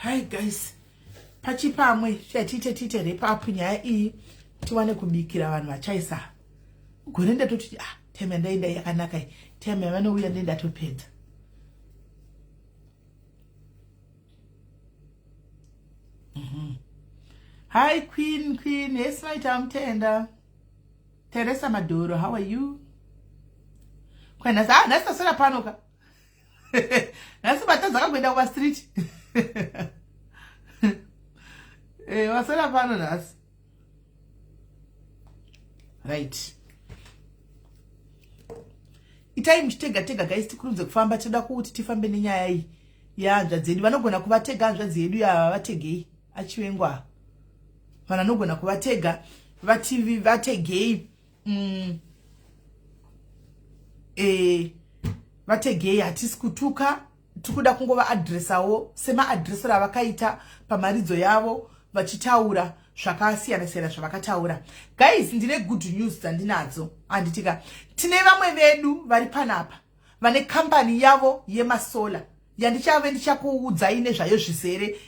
Hi guys, pachipamwe chatiite tiite wrap up nyaya iyi tiwane kubikira vanhu vachaisa. Gore ndatoti ah, time yandaenda yakanaka iyi, time yavanouya ndiye ndatopedza. Hi Queen, Queen, yes maita mutenda. Teresa Madoro, how are you? Kwa nhasi, ah, nhasi taswera pano ka. Nhasi matadza kakuenda kuma street. Eh, waswera pano nhasi. Right. Itai muchitega tega guys, tikurumidze kufamba, tinoda kuti tifambe nenyaya iyi yehanzvadzi yedu. Vanogona kuvatega hanzvadzi yedu yava vategei aChivengwa. Vanhu vanogona kuvatega vativi vategei vategei. Hatisi kutuka, tikuda kungova adressawo semaadressero avakaita pamaridzo yavo vachitaura zvakasiyana siyana zvavakataura. Guys, ndine good news dzandinadzo handitika. Tine vamwe vedu vari panapa vane kambani yavo yemasola yandichave ndichakuudzai nezvayo zvizere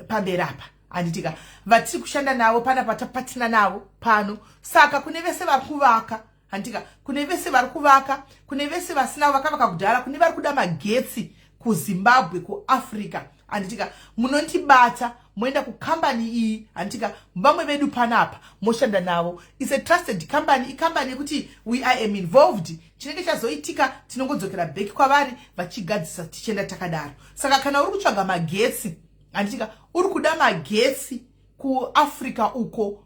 pamberi apa handitika, vatiri kushanda navo panapa, tapatina navo pano. Saka kune vese vari kuvaka handitika, kune vese vari kuvaka, kune vese vasina vakavaka kudhara, kune vari kuda magetsi kuZimbabwe, kuAfrica handitika, munondibata moenda kukambani iyi handitika, vamwe vedu panapa moshanda navo. Is a trusted company, ikambani yekuti we are am involved. Chinenge chazoitika tinongodzokera back kwavari vachigadzisa tichienda takadaro. Saka kana uri kutsvaga magetsi handitika, uri kuda magetsi kuAfrica uko,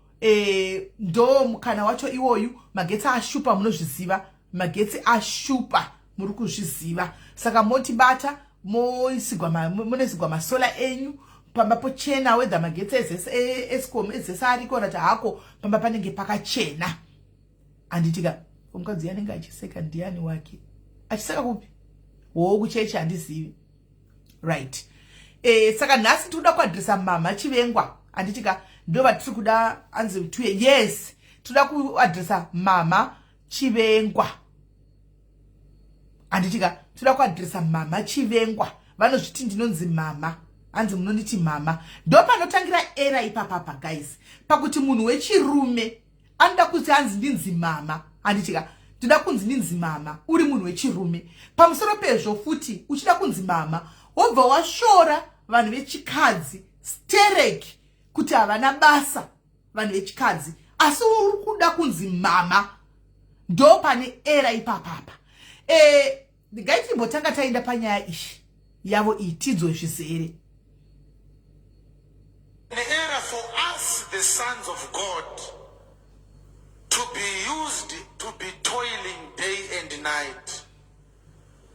ndo mukana wacho iwoyu. Magetsi ashupa, munozviziva, magetsi ashupa, muri kuzviziva. Saka motibata munoisigwa masola enyu pamba pochena, whether magetsi Eskom ezese ariko rati hako, pamba panenge pakachena handitika. Mukadzi anenge achiseka ndiani wake? Achiseka kupi? Wo kuchechi handizivi. Right, saka nhasi tikuda kuadresa Mama Chivengwa handitika, ndo vatiri kuda anzi tuye. Yes, tinoda kuadresa Mama Chivengwa handitika, toda kuadresa Mama Chivengwa. Vanozviti ndinonzi mama, hanzi munonditi mama. Ndo panotangira era ipapapa guys, pakuti munhu wechirume anoda kuti hanzi ndinzi mama handitika, ndoda kunzi ndinzi mama. Uri munhu wechirume, pamusoro pezvo futi uchida kunzi mama, wobva wasvora vanhu vechikadzi stereki kuti havana basa vanhu vechikadzi, asi uri kuda kunzi mama. Ndo pane era ipapapa. Ngaitimbotanga taenda panyaya iyi yavo iyi tidzwe zvizere. An era for us, the sons of God, to be used to be toiling day and night,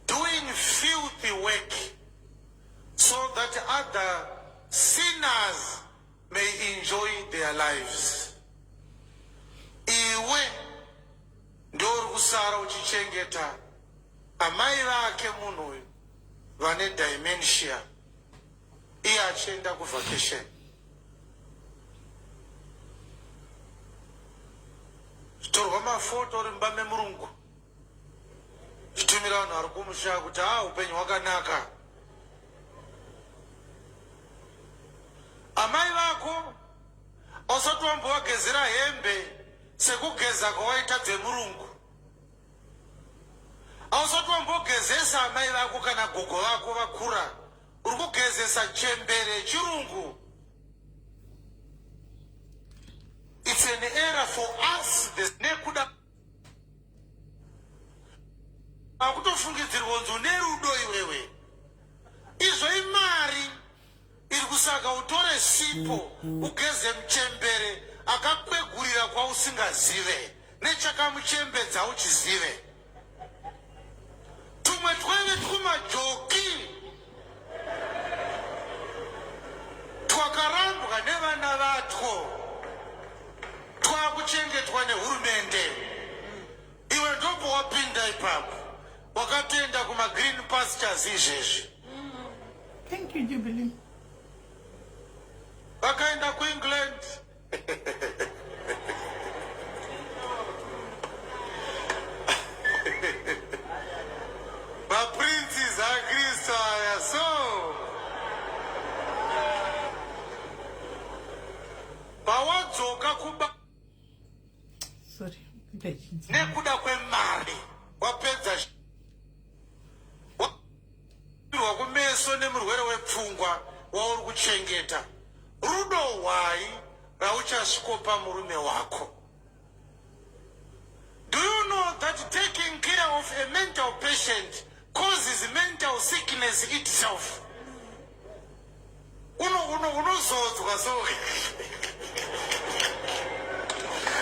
doing filthy work, so that other sinners may enjoy their lives. Iwe ndiwe uri kusara uchichengeta amai vake munhu uyu vane dementia, iye achienda kuvacation. Chitorwa mafoto uri mumba memurungu, chitumira vanhu vari kumusha kuti ha, upenyu hwakanaka. Amai vako usati wambovagezera hembe sekugeza kwawaita dzemurungu. Hausati wambogezesa amai vako kana gogo vako vakura, uri kugezesa chembere yechirungu. It's an error for us nekuda akutofungidzirwa kunzi une rudo iwewe. Izvo imari iri kusaka utore sipo ugeze muchembere akakwegurira kwausingazive nechakamuchembedza uchizive. Tumwe twaive twumajoki twakarambwa nevana vatwo twakuchengetwa nehurumende. Iwe ndopo wapinda ipapo, wakatenda kumagreen pastures izvezvi. Thank you, Jubilee. Vakaenda kuEngland. Maprinces aKristu aya so. Sorry. Nekuda kwemari wapedza rwa kumeso nemurwere wepfungwa wauri kuchengeta. Rudo hwai rauchasvikopa murume wako? Do you know that taking care of a mental patient causes mental sickness itself? Unozodzwa so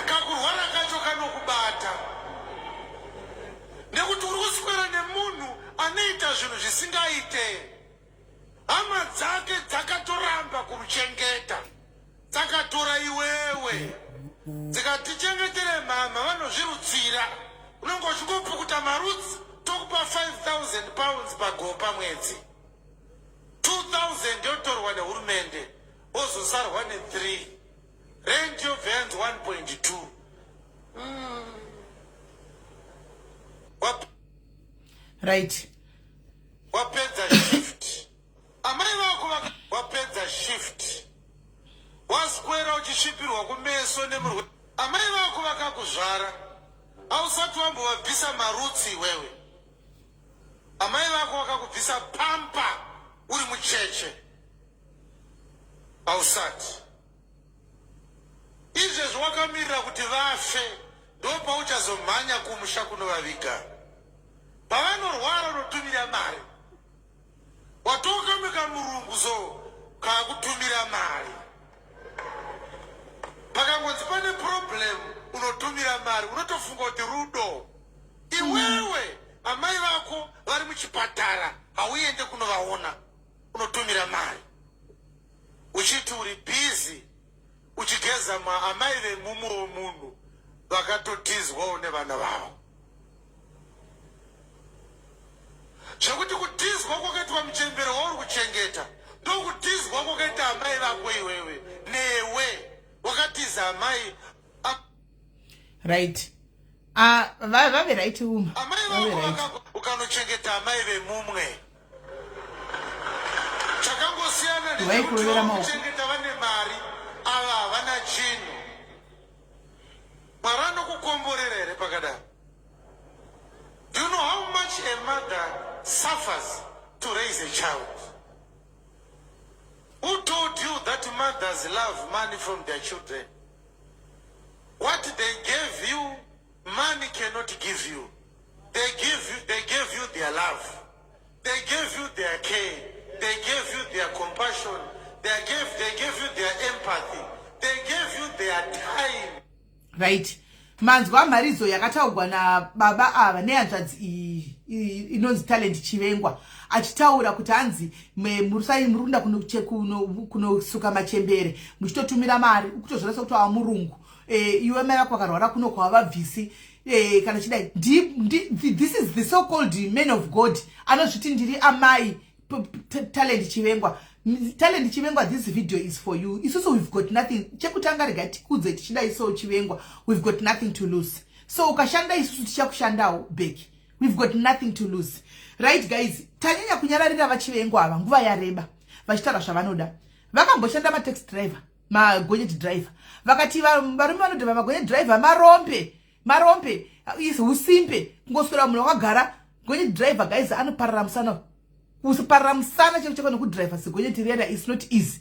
kakurwara kacho kanokubata nekuti uri kuswera nemunhu anoita zvinhu zvisingaite. Hama dzake dzakatoramba kumuchengeta, dzakatora iwewe dzikatichengetere mhamha vanozvirutsira. Unenge uchingopukuta marutsi, tokupa £5000 pago pamwedzi, 2000 yotorwa nehurumende, wozosarwa ne3, rent yobva yanzi 1.2. Right. Wapedza shift, amai vako wapedza shift, waswera uchisvipirwa kumeso nemurwe. Amai vako vakakuzvara, hausati wambovabvisa marutsi iwewe. Amai vako vakakubvisa pamper uri mucheche, hausati. Izvezvi wakamirira kuti vafe, ndopauchazomhanya kumusha kunovaviga. Pavanorwara unotumira mari, watokamika murungu so kaakutumira mari. Pakangonzi pane problem unotumira mari, unotofunga kuti rudo. Iwewe amai vako vari muchipatara, hauende kunovaona, unotumira mari uchiti uri busy uchigeza maamai vemumwe womunhu vakatotizwawo nevana vavo. Zvekuti kutizwa kwakaitwa muchembero wauri kuchengeta ndokutizwa kwakaita amai vako iwewe, newe wakatiza amai. Right. Vave right uma. Amai vako ukanochengeta amai vemumwe, chakangosiyana ndechekuti vane mari, ava havana chinhu. Mwari anokukomborera here pakadaro? Do you know how much a mother suffers to raise a child? Who told you that mothers love money from their children? What they gave you, money cannot give you. They gave you their love. They gave you their care. They gave you their compassion. They gave you their empathy. They gave you their time. Right, manzwa mharidzo yakataurwa nababa ava nehanzvadzi iyi inonzi Talent Chivengwa, achitaura kuti hanzi murusai muri kuenda kunosuka machembere muchitotumira mari, ukutozvoresa kuti wava murungu. Iwe mai vako vakarwara kuno kwavabvisi kana chidai. This is the so called man of God anozviti ndiri amai Talent Chivengwa. Talent Chivengwa, this video is for you. Isusu we've got nothing. Chekutanga, rega tikudze tichidai. So Chivengwa, we've got nothing to lose, so ukashanda isusu tichakushandawo back. We've got nothing to lose. Right guys, tanyanya kunyararira vaChivengwa ava nguva yareba vachitaura zvavanoda. Vakamboshanda mataxi driver, magonyeti driver, vakati varume vanodhivha magonyeti driver marombe, marombe, usimbe, kungoswera munhu wakagara. Gonyeti driver, guys, anoparara musana, kuparara musana cheko cheko nekudhiraivha zigonyeti rera is not easy,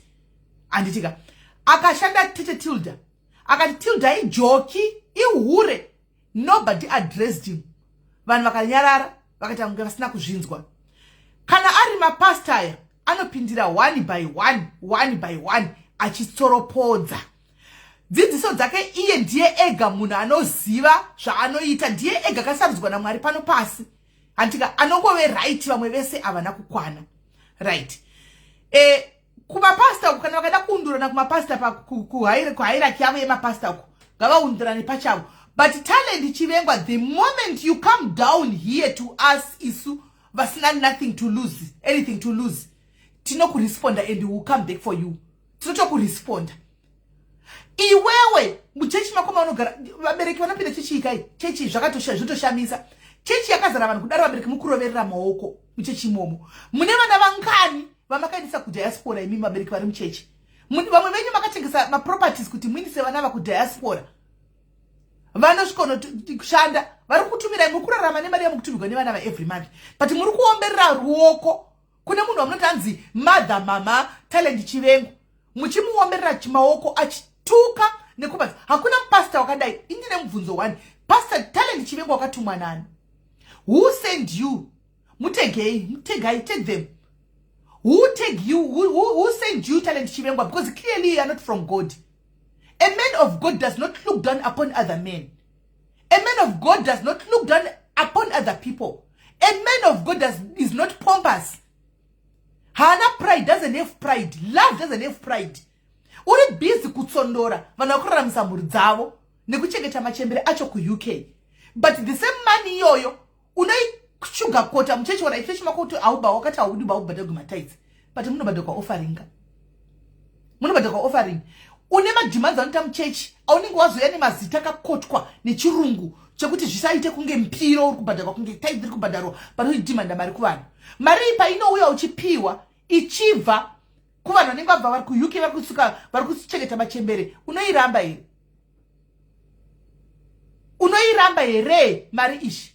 handitika? Akashanda Tete Tilda, akati Tilda ijoki, ihure. Nobody addressed him. Vanhu vakanyarara, vakaita kunge vasina kuzvinzwa. Kana ari mapasta aya, anopindira one by one, one by one, achitsoropodza dzidziso dzake. Iye ndiye ega munhu anoziva zvaanoita, ndiye ega akasarudzwa naMwari pano pasi, handitika? Anongove right, vamwe vese havana kukwana, right? Kumapasta uku, kana vakada kuundurana kumapasta, kuhierarchy yavo yemapasta uku, ngavaundurane pachavo. But Talent Chivengwa, the moment you come down here to us, isu vasina nothing to lose, anything to lose, tinokuresponda and will come back for you. Tinotokuresponda iwewe. Muchechi mako maunogara, vabereki vanopinda chechi ikai, chechi zvakatozvotoshamisa, chechi yakazara vanhu kudaro, vabereki mukuroverera maoko muchechi imomo. Mune vana vangani vamakaendesa kudiaspora imi vabereki vari muchechi? Vamwe venyu makatengesa maproperties kuti muindise vana va kudiaspora. Vanosvikonoshanda, vari kutumirai, muri kurarama nemari yamukutumirwa nevana vaevery month, but muri kuomberera ruoko kune munhu wamunoti anzi mother, Mama Talent Chivengo, muchimuomberera chimaoko achituka nekumadza. Hakuna mupasta wakadai. Indine mubvunzo one: Pastor Talent Chivengo, wakatumwa nani? Who send you? Mutegei, mutegai, take them. Who take you? Who send you, Talent Chivengwa? Because clearly you are not from God. A man of God does not look down upon other men. A man of God does not look down upon other people. A man of God is not pompous. Haana pride, doesn't have pride. Love doesn't have pride. Uri busy kutsondora vanhu vakuraramisa mhuri dzavo nekuchengeta machembere acho kuUK, but the same money iyoyo unoishugarcoata muchechi. Ora ichechi mako kuti auba wakati haudi baubhadhagwe matithes, but munobhadhagwa offering, munobhadhagwa offering. Une mademands anoita muchechi aunenge wazoya nemazita akakotwa nechirungu chekuti zvisaite kunge mpiro uri kubhadharwa, kunge tithe iri kubhadharwa, but uchidhimanda mari kuvanhu. Mari iyi painouya uchipiwa ichibva kuvanhu vanenge vabva vari kuUK, vari kusuka, vari kuchengeta machembere, unoiramba here? Unoiramba here mari ishi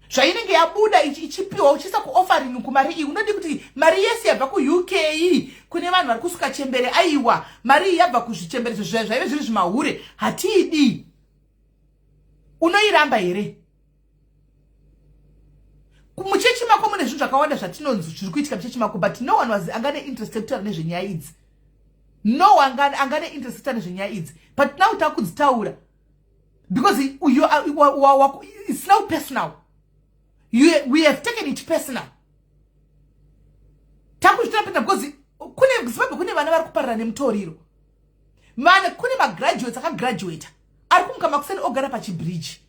zvainenge yabuda ichipiwa uchiisa kuoffering? Kumari iyi unodi kuti mari yese yabva kuUK kune vanhu vari kusuka chembere, aiwa, mari iyi yabva kuzvichembere zvaive zviri zvimahure, hatiidi. Unoiramba here? Muchechi mako mune zvinhu zvakawanda zvatinonzi zviri kuitika muchechi mako, but no one was angane interest yekutaura nezvenyaya idzi. No one angane interest yekutaura nezvenyaya idzi, but now takudzitaura because it's now personal. We have taken it personal. Takuzvitora personal because kune Zimbabwe kune vana vari kuparira nemutoriro. Vana, kune magraduates akagraduata ari kumuka makuseni ogara pachibridge.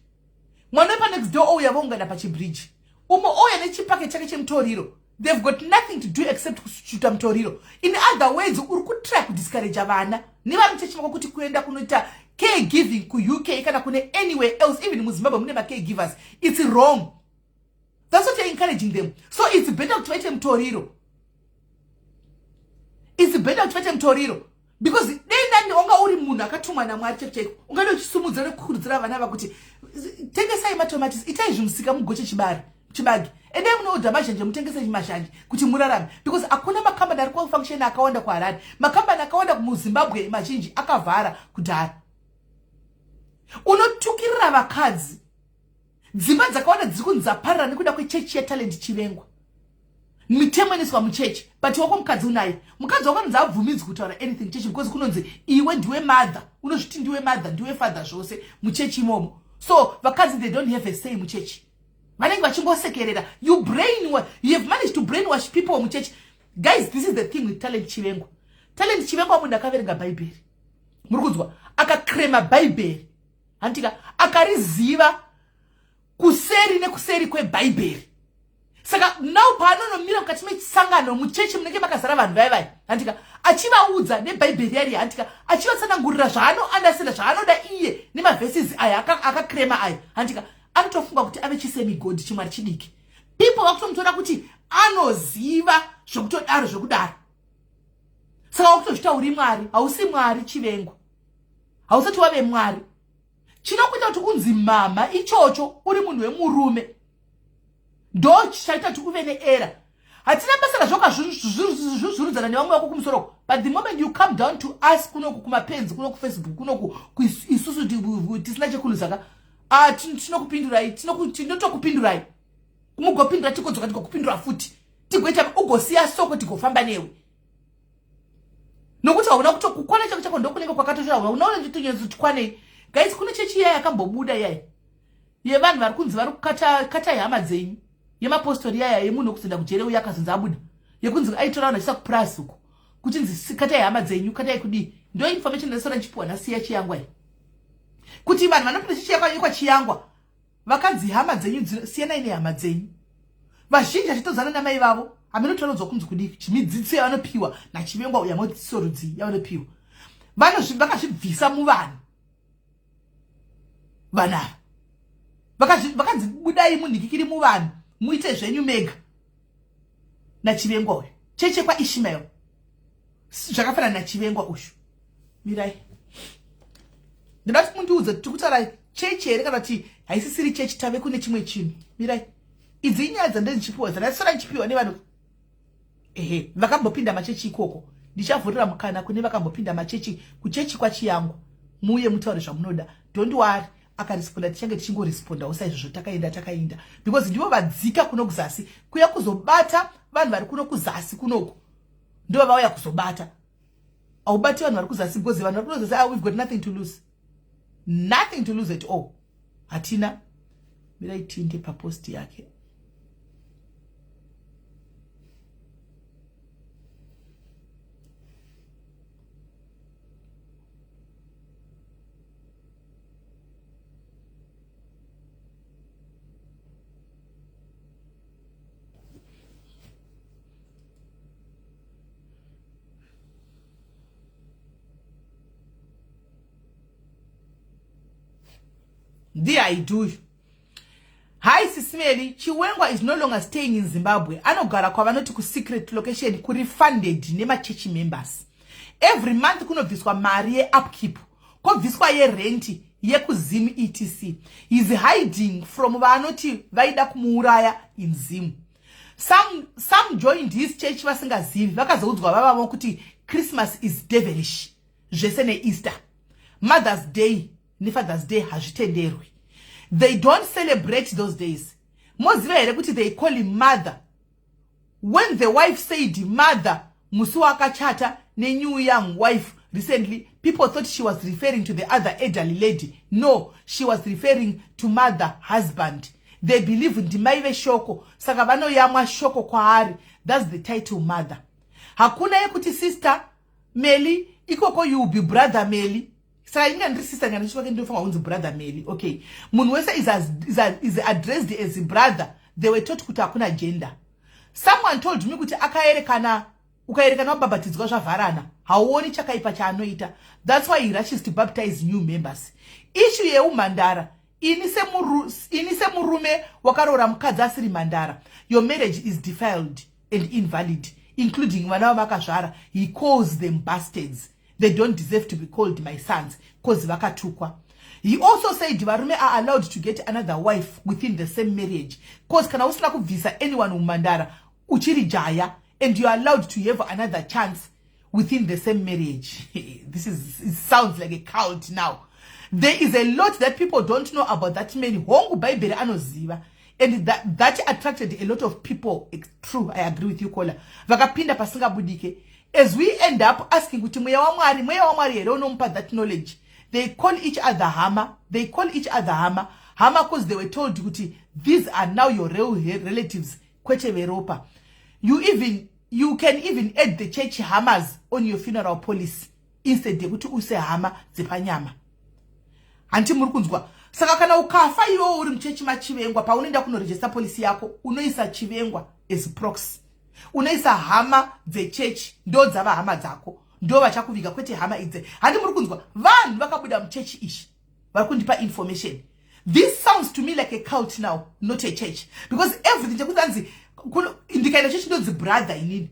Mwana wepanext door ouya, voungana pachibridge umwe ouya nechipake chake chemutoriro. They've got nothing to do except kushuta mutoriro. In other words, uri kutry kudiscouragea vana nevari muchechi mako kuti kuenda kunoita care giving kuUK kana kune anywhere else, even muZimbabwe mune macare givers, it's wrong. That's what you're encouraging them. So it's better kuti vaite mutoriro. It's better kuti vaite mutoriro because dei ndani wanga uri munhu akatumwa naMwari chaiko chaiko, ungade uchisimudzira nekukurudzira vana ava kuti tengesai matomatisi, itai zvimusika, mugoche chibari chibage, endai munoodha mazhanje, mutengese mazhanje kuti murarame, because hakuna makambani ari kufunction akawanda kuHarare. Makambani akawanda muZimbabwe mazhinji akavhara kudhara. Unotukirira vakadzi. Dzimba dzakawanda dziri kunzi dzaparara nekuda kwechechi yaTalent Chivengwa. Mitemo inoiswa muchechi, but wako mukadzi unaye, mukadzi wako anonzi abvumidzwi kutaura anything chechi because kunonzi iwe ndiwe mother, unozviti ndiwe mother, ndiwe father, zvose muchechi imomo. So vakadzi, they don't have a say muchechi, vanenge vachingosekerera. You have managed to brainwash people muchechi. Guys, this is the thing with Talent Chivengwa. Talent Chivengwa munhu akaverenga Bhaibheri, muri kunzwa? Akakrema Bhaibheri, handitika? Akariziva kuseri nekuseri kwebhaibheri. Saka now paanonomira mukati mesangano muchechi munenge makazara vanhu vai vai, handika, achivaudza nebhaibheri yari, handika, achivatsanangurira zvaanoandasenda, zvaanoda iye nemaverses aya akakrema aya, handika, anotofunga kuti ave chisemigod, chimwari chidiki. People vakutomutora kuti anoziva zvekutodaro zvekudaro. Saka wakutozvita uri Mwari. Hausi Mwari, Chivengwa. Hausati wave Mwari. Chinokuita kuti unzi mama ichocho uri munhu wemurume ndo chichaita kuti uve neera. Hatina basa razvokazvurudzana nevamwe vako kumusoroko, but the moment you come down to us kunoku kumapenzi, kunoku Facebook, kunoku isusu tisina chekuluzaka, tinokupindurai, tinotokupindurai, mugopindura, tigodzoka tigokupindura futi, tigoita ugosiya soko, tigofamba newe, nokuti hauna kutokukwana chako chako ndokunenge kwakatoshora. Unaona tonyatsotikwanei. Guys, kune chechi iyai yakambobuda iyai yevanhu vari kunzi vari kukatai hama dzenyu, yemapostori yaya, yemunhu wekuzoenda kujere uyo akazonzi abuda, yekunzi aitora vanhu achiisa kupurasi uko, kuchinzi katai hama dzenyu, katai kudii. Ndo information ndasora ndichipiwa nasiya Chiyangwa iyi, kuti vanhu vanopinda chechi yekwaChiyangwa vakanzi hama dzenyu, siyanai nehama dzenyu. Vazhinji vachitodzana namai vavo, hameno vanonzwa kunzi kudii, chimidzidziso yavanopiwa naChivengwa, yamodzidziso rudzii yavanopiwa, vakazvibvisa muvanhu. Vanhu ava vakanzi budai munhikikiri muvanhu, muite zvenyu mega naChivengwa uyu. Cheche kwaIshmael zvakafanana naChivengwa uyu. Mirai. Ndoda kuti mundiudze kuti kutaura chechi here kana kuti haisisiri chechi, tave kune chimwe chinhu. Mirai, idzi inyaya dzandendichipiwa, dzandasara ndichipiwa nevanhu, ehe, vakambopinda machechi ikoko. Ndichavhurira mukana kune vakambopinda machechi, kuchechi kwaChiyangu, muuye mutaure zvamunoda. Don't worry, akaresponda tichange tichingorespondawo saizvozvo. Takaenda takaenda because ndivo vadzika kuno kuzasi kuya kuzobata vanhu vari kuno kuzasi kunoku, ndivo vauya kuzobata. Haubati vanhu vari kuzasi because vanhu vari kuno kuzasi, ah, we've got nothing to lose, nothing to lose at all, hatina. Mirai tiinde papost yake. Ndiye aiduyu. Hi Sis Melly, Chiwengwa is no longer staying in Zimbabwe. Anogara kwavanoti kusecret location kuri funded nemachechi members. Every month kunobviswa mari yeupkeep, kobviswa yerenti yekuZim etc. He's hiding from vaanoti vaida kumuuraya in Zim. Some joined his church vasingazivi, vakazoudzwa vavavo kuti Christmas is devilish, zvese neEaster. Mother's Day neFather's Day hazvitenderwi. They don't celebrate those days. Moziva here kuti they call him mother? When the wife said mother musi wakachata nenew young wife recently, people thought she was referring to the other elderly lady. No, she was referring to mother husband. They believe ndimai veshoko, saka vanoyamwa shoko kwaari. That's the title mother. Hakuna yekuti Sister Melly ikoko, you will be Brother Melly. Saka inga ndiri sister ngana chivake, ndinofanira kunzi Brother Melly. Okay, munhu wese is addressed as brother. They were taught kuti hakuna gender. Someone told me kuti akaerekana, ukaerekana wabhabhatidzwa, zvavharana, hauoni chakaipa chaanoita. That's why he rushes to baptize new members. Issue yeumhandara, ini semurume wakaroora mukadzi asiri mhandara, your marriage is defiled and invalid, including vana vavakazvara. He calls them bastards. They don't deserve to be called my sons cause vakatukwa. He also said varume are allowed to get another wife within the same marriage, cause kana usina kubvisa anyone umhandara, uchiri jaya and you are allowed to have another chance within the same marriage. This is, it sounds like a cult now. There is a lot that people don't know about that man. Hongu, Bhaibheri anoziva, and that attracted a lot of people. True, I agree with you, caller. Vakapinda pasingabudike. As we end up asking kuti mweya waMwari, mweya waMwari here unomupa that knowledge? They call each other hama. They call each other hama, hama, because they were told kuti these are now your real relatives, kwete veropa. You can even add the church hamas on your funeral policy instead yekuti use hama dzepanyama. Hanti muri kunzwa? Saka kana ukafa iwewo uri muchechi maChivengwa, paunoenda kunorejista policy yako, unoisa Chivengwa as proxy, unoisa hama dzechechi, ndo dzava hama dzako, ndo vachakuviga, kwete hama idze. Handi muri kunzwa? Vanhu vakabuda muchechi ishi vari kundipa information. This sounds to me like a cult now, not a church, because everything chekuti anzi ndikaenda chechi ndonzi brother inini,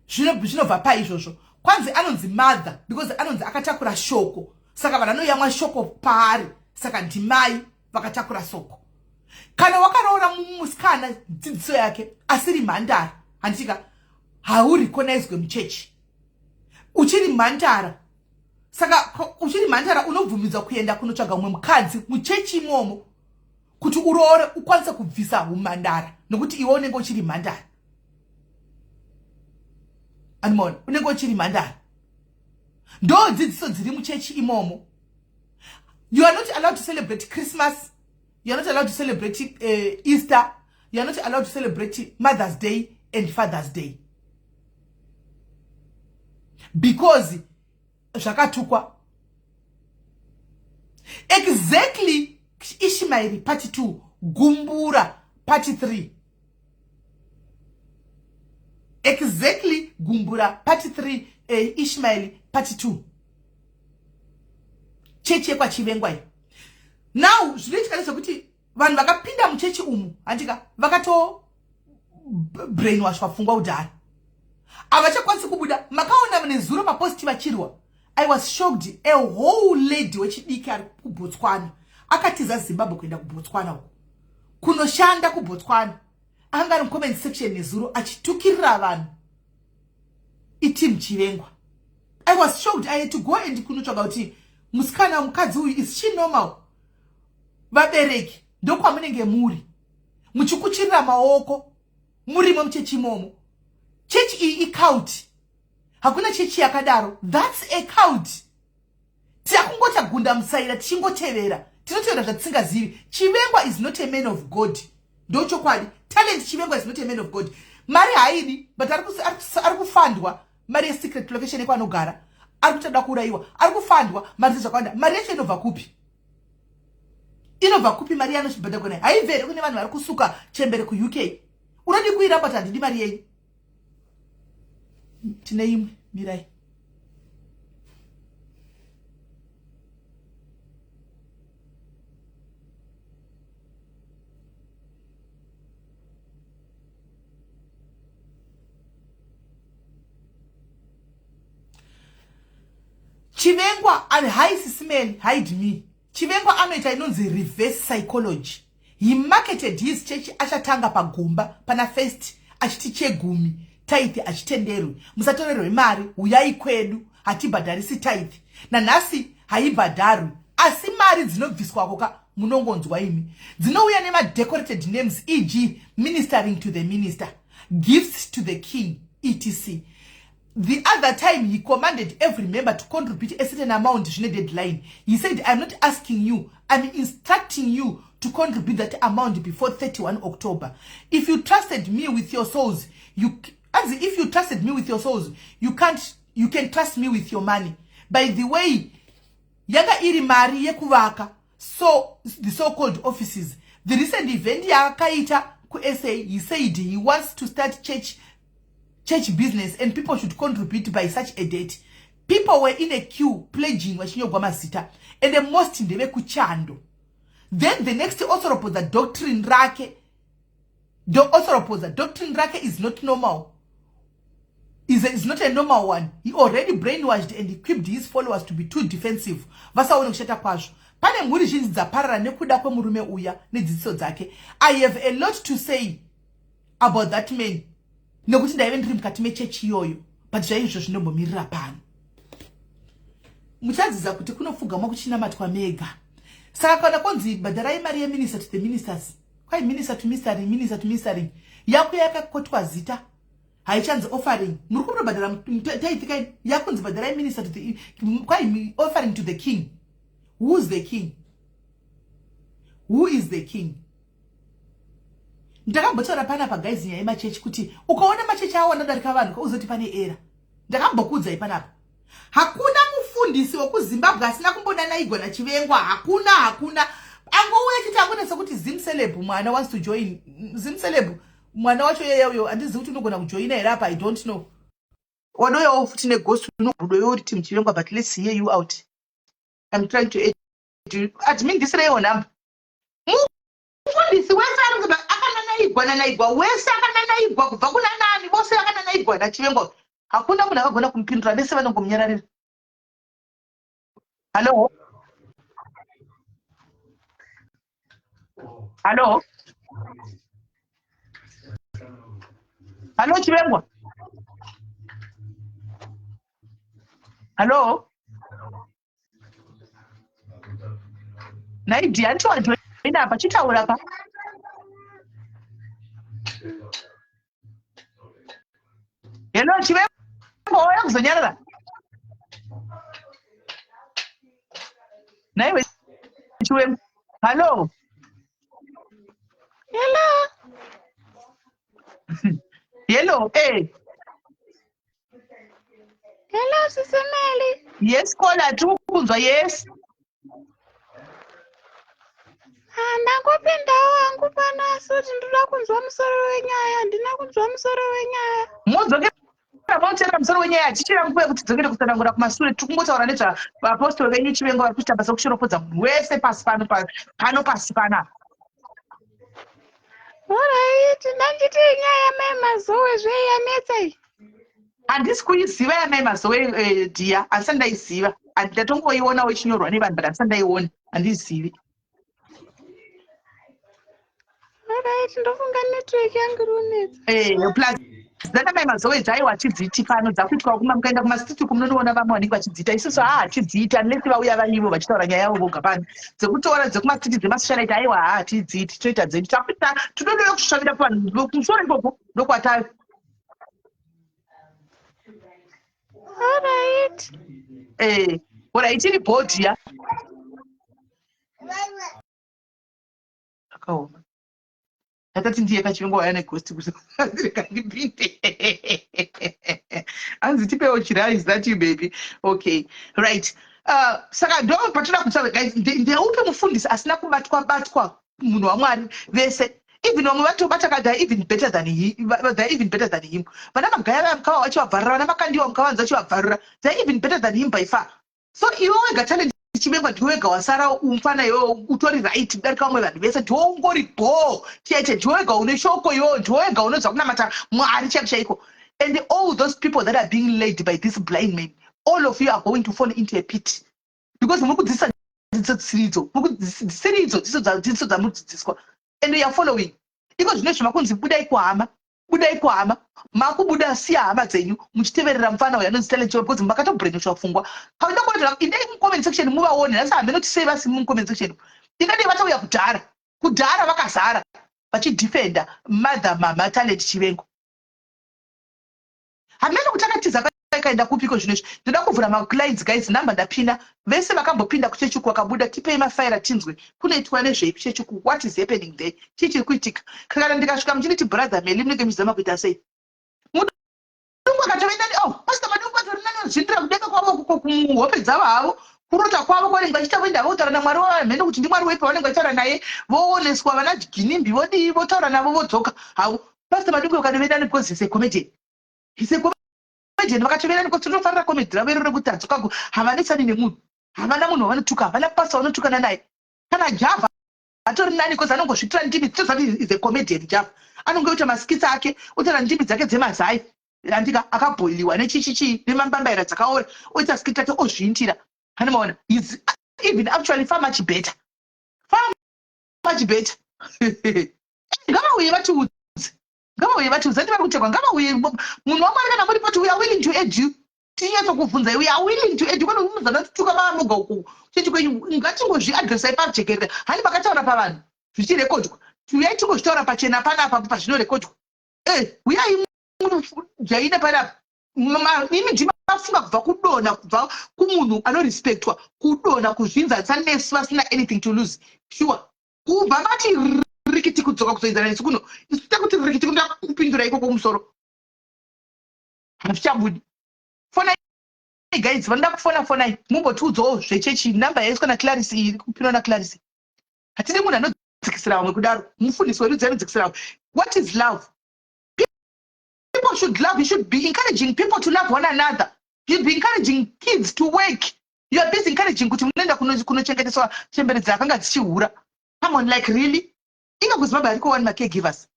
zvinobva paizvozvo. Kwanzi anonzi mother because anonzi akatakura shoko, saka vanhu vanoyamwa shoko paari, saka ndimai vakatakura soko. Kana wakaroora musikana dzidziso yake asiri mhandara, handitika haurecognizwe muchechi, uchiri mhandara. Saka uchiri mhandara, unobvumidzwa kuenda kunotsvaga mumwe mukadzi muchechi imomo kuti uroore, ukwanise kubvisa umhandara, nokuti iwe unenge uchiri mhandara. Animona, unenge uchiri mhandara. Ndo dzidziso dziri muchechi imomo. You are not allowed to celebrate Christmas, you are not allowed to celebrate Easter, you are not allowed to celebrate Mother's Day and Father's Day because zvakatukwa. Exactly Ishmaeri part 2, gumbura part 3. Exactly gumbura part 3, Ishmael part 2. Chechi yekwaChivengwa iyi now, zvinoitika ndezvekuti vanhu vakapinda muchechi umu, handika, vakato brainwashwa pfungwa kudhara, havachakwanisi kubuda. Makaona nezuro papost vachirwa. I was shocked. A whole lady wechidiki ari kuBotswana akatiza Zimbabwe kuenda kuBotswana uko kunoshanda kuBotswana, anga ari mucomment section nezuro achitukirira vanhu iteam Chivengwa. I was shocked. I had to go and kunotsvaga kuti musikana, mukadzi uyu, is she normal? Vabereki, ndokwamunenge muri muchikuchirira maoko murimo muchechi imomo. Chechi iyi icult, hakuna chechi yakadaro. That's a cult. Takungota gunda musaira tichingotevera, tinotevera zvatisingazivi. Chivengwa is not a man of God, ndochokwadi. Talent Chivengwa is not a man of God. Mari haidi, but ari kufandwa mari yesecret location ekwanogara, ari kutoda kuurayiwa, ari kufandwa mari dzezvakawanda. Mari yacho inobva kupi? Inobva kupi mari yanochibhadhagwa nayo? Haibve here kune vanhu vari kusuka chembere kuUK? Unodi kuiramba kuti handidi mari yenyu. Tine imwe, mirai. Chivengwa and hi Sisimel, hide me. Chivengwa anoita inonzi reverse psychology. He marketed his church achatanga pagomba pana first achiti chegumi, tithe achitenderwi, musatorerwe mari, huyai kwedu hatibhadharisi tithe. Nanhasi haibhadharwi, asi mari dzinobviswako ka munongonzwa imi dzinouya nemadecorated names, e.g. ministering to the minister, gifts to the king, etc. The other time he commanded every member to contribute a certain amount zvine deadline. He said, "I'm not asking you, I'm instructing you to contribute that amount before 31 October. If you trusted me with your souls, you as if you trusted me with your souls, you can't, you can trust me with your money." By the way, yanga iri mari yekuvaka so the so-called offices. The recent event yaakaita kuSA, he said he wants to start church business and people should contribute by such a date. People were in a queue pledging, vachinyogwa mazita, and the most ndevekuchando. Then the next osoropoza doctrine rake, the osoropoza doctrine rake is not normal, is not a normal one. He already brainwashed and equipped his followers to be too defensive, vasaone kushata kwazvo. Pane mhuri zhinji dzaparara nekuda kwemurume uya nedzidziso dzake. I have a lot to say about that man nekuti ndaive ndiri mukati mechechi iyoyo, but zvaizvo zvinombomirira pano. Muchadzidza kuti kunopfugamwa kuchinamatwa mega. Saka kana konzi bhadharai mari yeminister to the ministers, kwai minister to ministering, minister to ministering yakuya yakakotwa zita, haichanzi offering. Muri kutobhadhara tithe kai, yakunzi bhadharai minister to the, kwai offering to the king. Who is the king? Who is the king? Ndakambotaura panapa guys nyaya yemachechi kuti ukaona machechi awanda darika vanhu, uzoti pane error. Ndakambokuudzai panapa, hakuna mufundisi wekuZimbabwe asina kumbonanaigwa naChivengwa. Hakuna, hakuna. Angouya chiti angonetsa kuti Zimceleb mwana wants to join Zimceleb. Mwana wacho yeyeuyo handizivi kuti unogona kujoina here apa, I don't know. Wadoyawo futi neghost unorudo uri team Chivengwa, but let's hear you out. I'm trying to admin ndisireiwo nhamba. Mufundisi wese ari akananaigwa nanaigwa, wese akananaigwa kubva kuna nani, vose vakananaigwa naChivengwa. Hakuna munhu akagona kumupindura, vese vanongomunyararira. Hallo, hallo, hallo, Chivengwa, hallo. Naidi hanti wajoina apa, chitaura pa. Hello Chivengwa, wauya kuzonyarara naiwe Chivengwa? Hallo. Hello. Hello, eh. Hello, Sisemeli. Yes caller, tiri kukunzwa, yes. Ah, ndangopindawo hangu pano asi kuti ndoda kunzwa musoro wenyaya. Handina kunzwa musoro wenyaya. Modzokera moteera musoro wenyaya, hatichira nguva yekuti dzokere kutsanangura kumasure. Tiri kungotaura nezvavapostori venyu Chivengo vari kuita basa kushoropodza munhu wese pasi pano, pano pasi panapa. Alright, ndanditi nyaya yamai Mazowe zve yanetsa iyi. Handisi kuiziva yamai Mazowe, dhiya, handisati ndaiziva. Ndatongoionawo ichinyorwa nevanhu, but handisati ndaiona, handizivi. Alright, ndofunga network yangu iri kunetsa. Plus dzana mai Mazowe dzaiwa hachidziiti pano, dzakuitwa kuma mukaenda kumastreet uku munonoona vamwe vanenge vachidziita. Isusu haa hatidziiti unless vauya varivo vachitaura nyaya yavo voga pano. Dzekutora dzekumasiti dzemasocialite, aiwa, haa hatidziiti, toita dzedu. Takuita tinododa kusvavira kuvanhu kumusoro ikoko ndokwatave. Alright. Ora ichiri bhodhi ya akaoma. Ndakati ndiye kaChivengo waya neghost kuti ndipinde. Hanzi tipewo chira. Is that you, baby? Okay, right. Saka ndo patoda kutaura, guys. Ndeupi mufundisi asina kubatwa batwa, munhu waMwari vese? Even vamwe vatobata ka, they're even better than he, they're even better than him. Vana Magaya vaya mukava vachivabvarura, vana Makandiwa mukavanza vachivabvarura, they're even better than him by far. So iwe wega, Talent Chivengwa, ndiwe wega wasara umfana. Iwewe utori right kudarika vamwe vanhu vese. Ndiwe ungori bho chete, ndiwe wega une shoko iwewe, ndiwe wega unoziva kunamata Mwari chaiko chaiko. And all those people that are being led by this blind man, all of you are going to fall into a pit because muri kudzidzisa dzidziso dzisiridzo, muri kudzidzisiridzo dzidziso dzamuri kudzidziswa and you are following. Iko zvino izvi makunzi budai kuhama, budai kuhama, makubuda, siya hama dzenyu muchiteverera mufana uyu anonzi Talent Chiwenga because makatobrainwashwa pfungwa. Kauda kuona, indai mucomment section muvaone. Nhasi hameno kuti sei vasimi mucomment section. Ingadai vatauya kudhara kudhara, vakazara vachidefenda mother mama Talent Chivengo. Hameno kuti akatiza akaenda kupiko zvino izvi. Ndoda kuvhura malines, guys. Namba ndapina. Vese vakambopinda kuchechuku vakabuda, tipei mafaira tinzwe kunoitwa nezvei kuchechuku. What is happening there? Chii chiri kuitika? Kana ndikasvika muchinditi brother Meli, munenge muchizama kuita sei? Mudungu akatove nani. Oh, Pastor Madungu atori nani, vazvindira kudenga kwavo uko kumuhope dzavo havo, kurota kwavo kwavanenge vachiita, voenda votaura naMwari wavo. Mheno kuti ndiMwari wepi vanenge vachitaura naye. Vooneswa vana Ginimbi, vodii, votaura navo, vodzoka havo. Pastor Madungu vakatove nani because he's a comedian, he's a comedian. Vakatove nani because tinofarira comedy ravo iro rekuti hadzoka. Havanesani nemunhu, havana munhu wavanotuka, havana pastor vanotukana naye. Kana Java atori nani because anongozvitira ndimi tozati is a comedian. Java anongoita maskits ake, otaura ndimi dzake dzemazai andika akabhoiliwa nechichichii nemambambaira dzakaora, oita skit rake, ozviintira. Hanimaona is even actually far much better, far much better. Ngavauye vatiudze, ngavauye vatiudze ati vari kutekwa. Ngavauye, munhu waMwari, kana muri poti, we are willing to add you, tinyatsokubvunzai. We are willing to add you. Kwete muzana tuka mamoga uku chechi kwenyu. Ngatingozviadresai pajekerere. Hani makataura pavanhu zvichirekodwa? Uyai tingozvitaura pachena panapa pazvinorekodwa. Uyai jaine panapa. Imi ndimafunga kubva kudonha, kubva kumunhu anorespectwa, kudonha kuzvinzanisa nesu vasina anything to lose. Sure, kubva mati rikiti kudzoka kuzoenzana nesu kuno, isu takuti rikiti kunoda kupindura ikoko kumusoro, hazvichabudi. Fonai, guys, vanoda kufona, fonai mumbotiudzawo zvechechi. Namba yaiswa naClaris iyi iri kupinwa naClaris. Hatidi munhu anodzikisira vamwe kudaro. Mufundisi wedu anodzikisira vamwe. What is love? People should love. You should be encouraging people to love one another. You'd be encouraging kids to work. You are busy encouraging kuti munoenda kunochengeteswa chembere dzakanga dzichihura. Come on, like, really? Inga kuZimbabwe hariko wani macaregivers.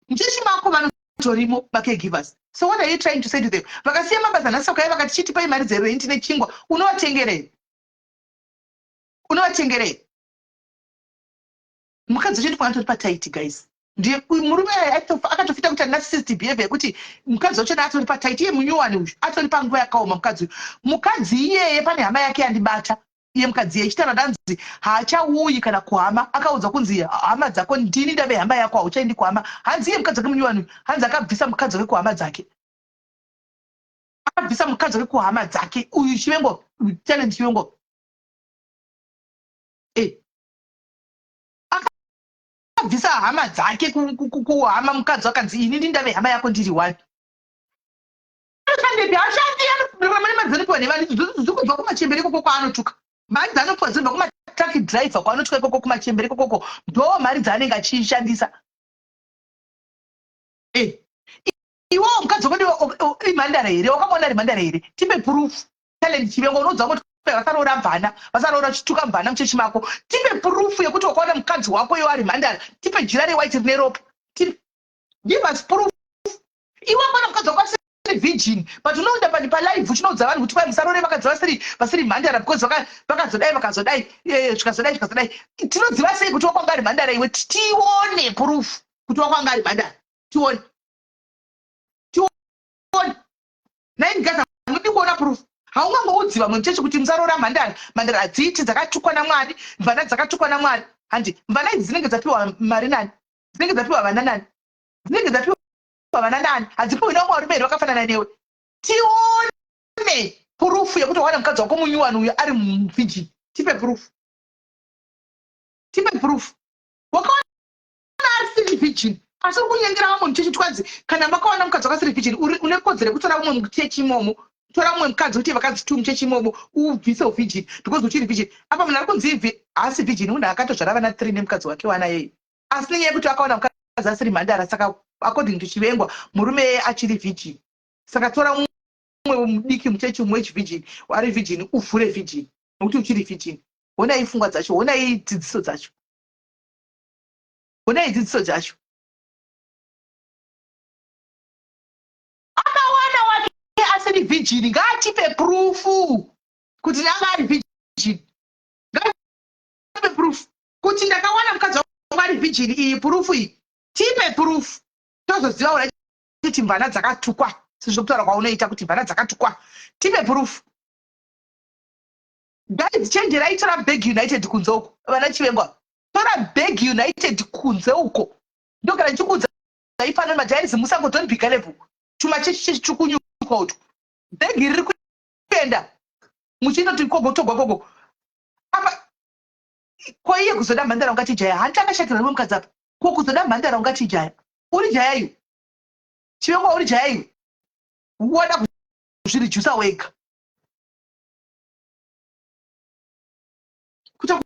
Muchechi mako vanotorimo macaregivers. So what are you trying to say to them? Vakasiya mabasa nhasi, vakauya vakati chitipai mari dzerenti nechingwa, unovatengerei? Unovatengerei? Mukadzi wacho ndifanira tori pataiti, guys. Ndiye murume akatofita kuita narcissist behavior yekuti mukadzi wacho atori pataiti. Iye munyuwani uyu atori panguva yakaoma mukadzi uyu. Mukadzi iyeye pane hama yake yandibata. Iye mukadzi iye ichitaura, ndanzi haachauyi kana kuhama. Akaudzwa kunzi hama dzako ndini, ndave hama yako, hauchaendi kuhama. Hanzi iye mukadzi wake munyuwani uyu, hanzi akabvisa mukadzi wake kuhama dzake, akabvisa mukadzi wake kuhama dzake. Uyu Chivengo, Talent Chivengo, akabvisa hama dzake kuhama. Mukadzi wakanzi ini ndindave hama yako, ndiri one. Anoshandepi? Hashandi. Anorarama nemari dzanopiwa nevanhu, dziri kubva kumachembere ikoko kwaanotuka. Mari dzaanopiwa dzinobva kumatruck driver kwaanotuka ikoko, kumachembere ikokoko, ndo mari dzaanenge achishandisa. Iwewo mukadzi wako imhandara here? Wakamuona ari mhandara here? Tipe proof, Talent Chivengo. Unoudza kuti vasaroora mvana, vasaroora, chituka mvana muchechi mako. Tipe proof yekuti wakaona mukadzi wako iwo ari mhandara. Tipe jira rewhite rine ropa. Give us proof. Iwe wakaona mukadzi wako asiri asiri virgin, but unoenda palive uchinoudza vanhu kuti kwai musarore vakadzi vasiri mhandara because vakazodai, vakazodai, zvikazodai, zvikazodai. Tinoziva sei kuti wakwanga ari mhandara iwe? Tione proof kuti wakwanga ari mhandara. Tione, tione. Nine guys, hamudi kuona proof. Haungangoudzi vamwe muchechi kuti musarora mhandara. Mhandara hadziiti, dzakatukwa naMwari, mvana dzakatukwa naMwari. Handi mvana idzi dzinenge dzapiwa mari nani? Dzinenge dzapiwa vana nani? Dzinenge dzapiwa vana nani? Hadzipiwi nevamwe varume here vakafanana newe? Tione proof yekuti wawana mukadzi wako munyuwani uyo ari muvirgin. Tipe proof, tipe proof. Wakawana asiri virgin, asi uri kunyengera vamwe muchechi. Twanzi kana makawana mukadzi wakasiri virgin, une kodzero yekutora mumwe muchechi imomo. Tora mumwe mukadzi uite vakadzi two muchechi imomo, ubvise uvirgin because uchiri virgin. Apa munhu ari kunzi haasi virgin, munhu akatozvara vana three nemukadzi wake wana yeye, asi nenyaya yekuti akawana mukadzi asiri mhandara, saka according to Chivengwa, murume yeye achiri virgin. Saka tora mumwe mudiki muchechi umwe wechivirgin, ari virgin, uvhure virgin nokuti uchiri virgin. Honai pfungwa dzacho, honai dzidziso dzacho, honai dzidziso dzacho. Akawana wake asiri virgin, ngaatipe proof kuti anga ari virgin. Ngaatipe proof kuti ndakawana mukadzi wangu ari virgin. Iyi proof iyi, tipe proof, tozoziva ura kuti mvana dzakatukwa, sezvokutaura kwaunoita kuti mvana dzakatukwa. Tipe proof. Guys, chenjerai. Tora Bag United kunze uko. Vana Chivengwa, tora Bag United kunze uko. Ndogara ndichikuudza ipano, majairizi, musango, don't be gullible. Chuma chechi chechi chikunyuka utu, bhegi riri kuenda muchindoti kogo togwa kogo apa. Ko iye kuzoda mhandara ungati jaya? Hanti akashatirwa nemwe mukadzi apa? Ko kuzoda mhandara ungati jaya? Uri jaya iwe, Chivengwa, uri jaya iwe. Wada kuzvirijusa wega kuita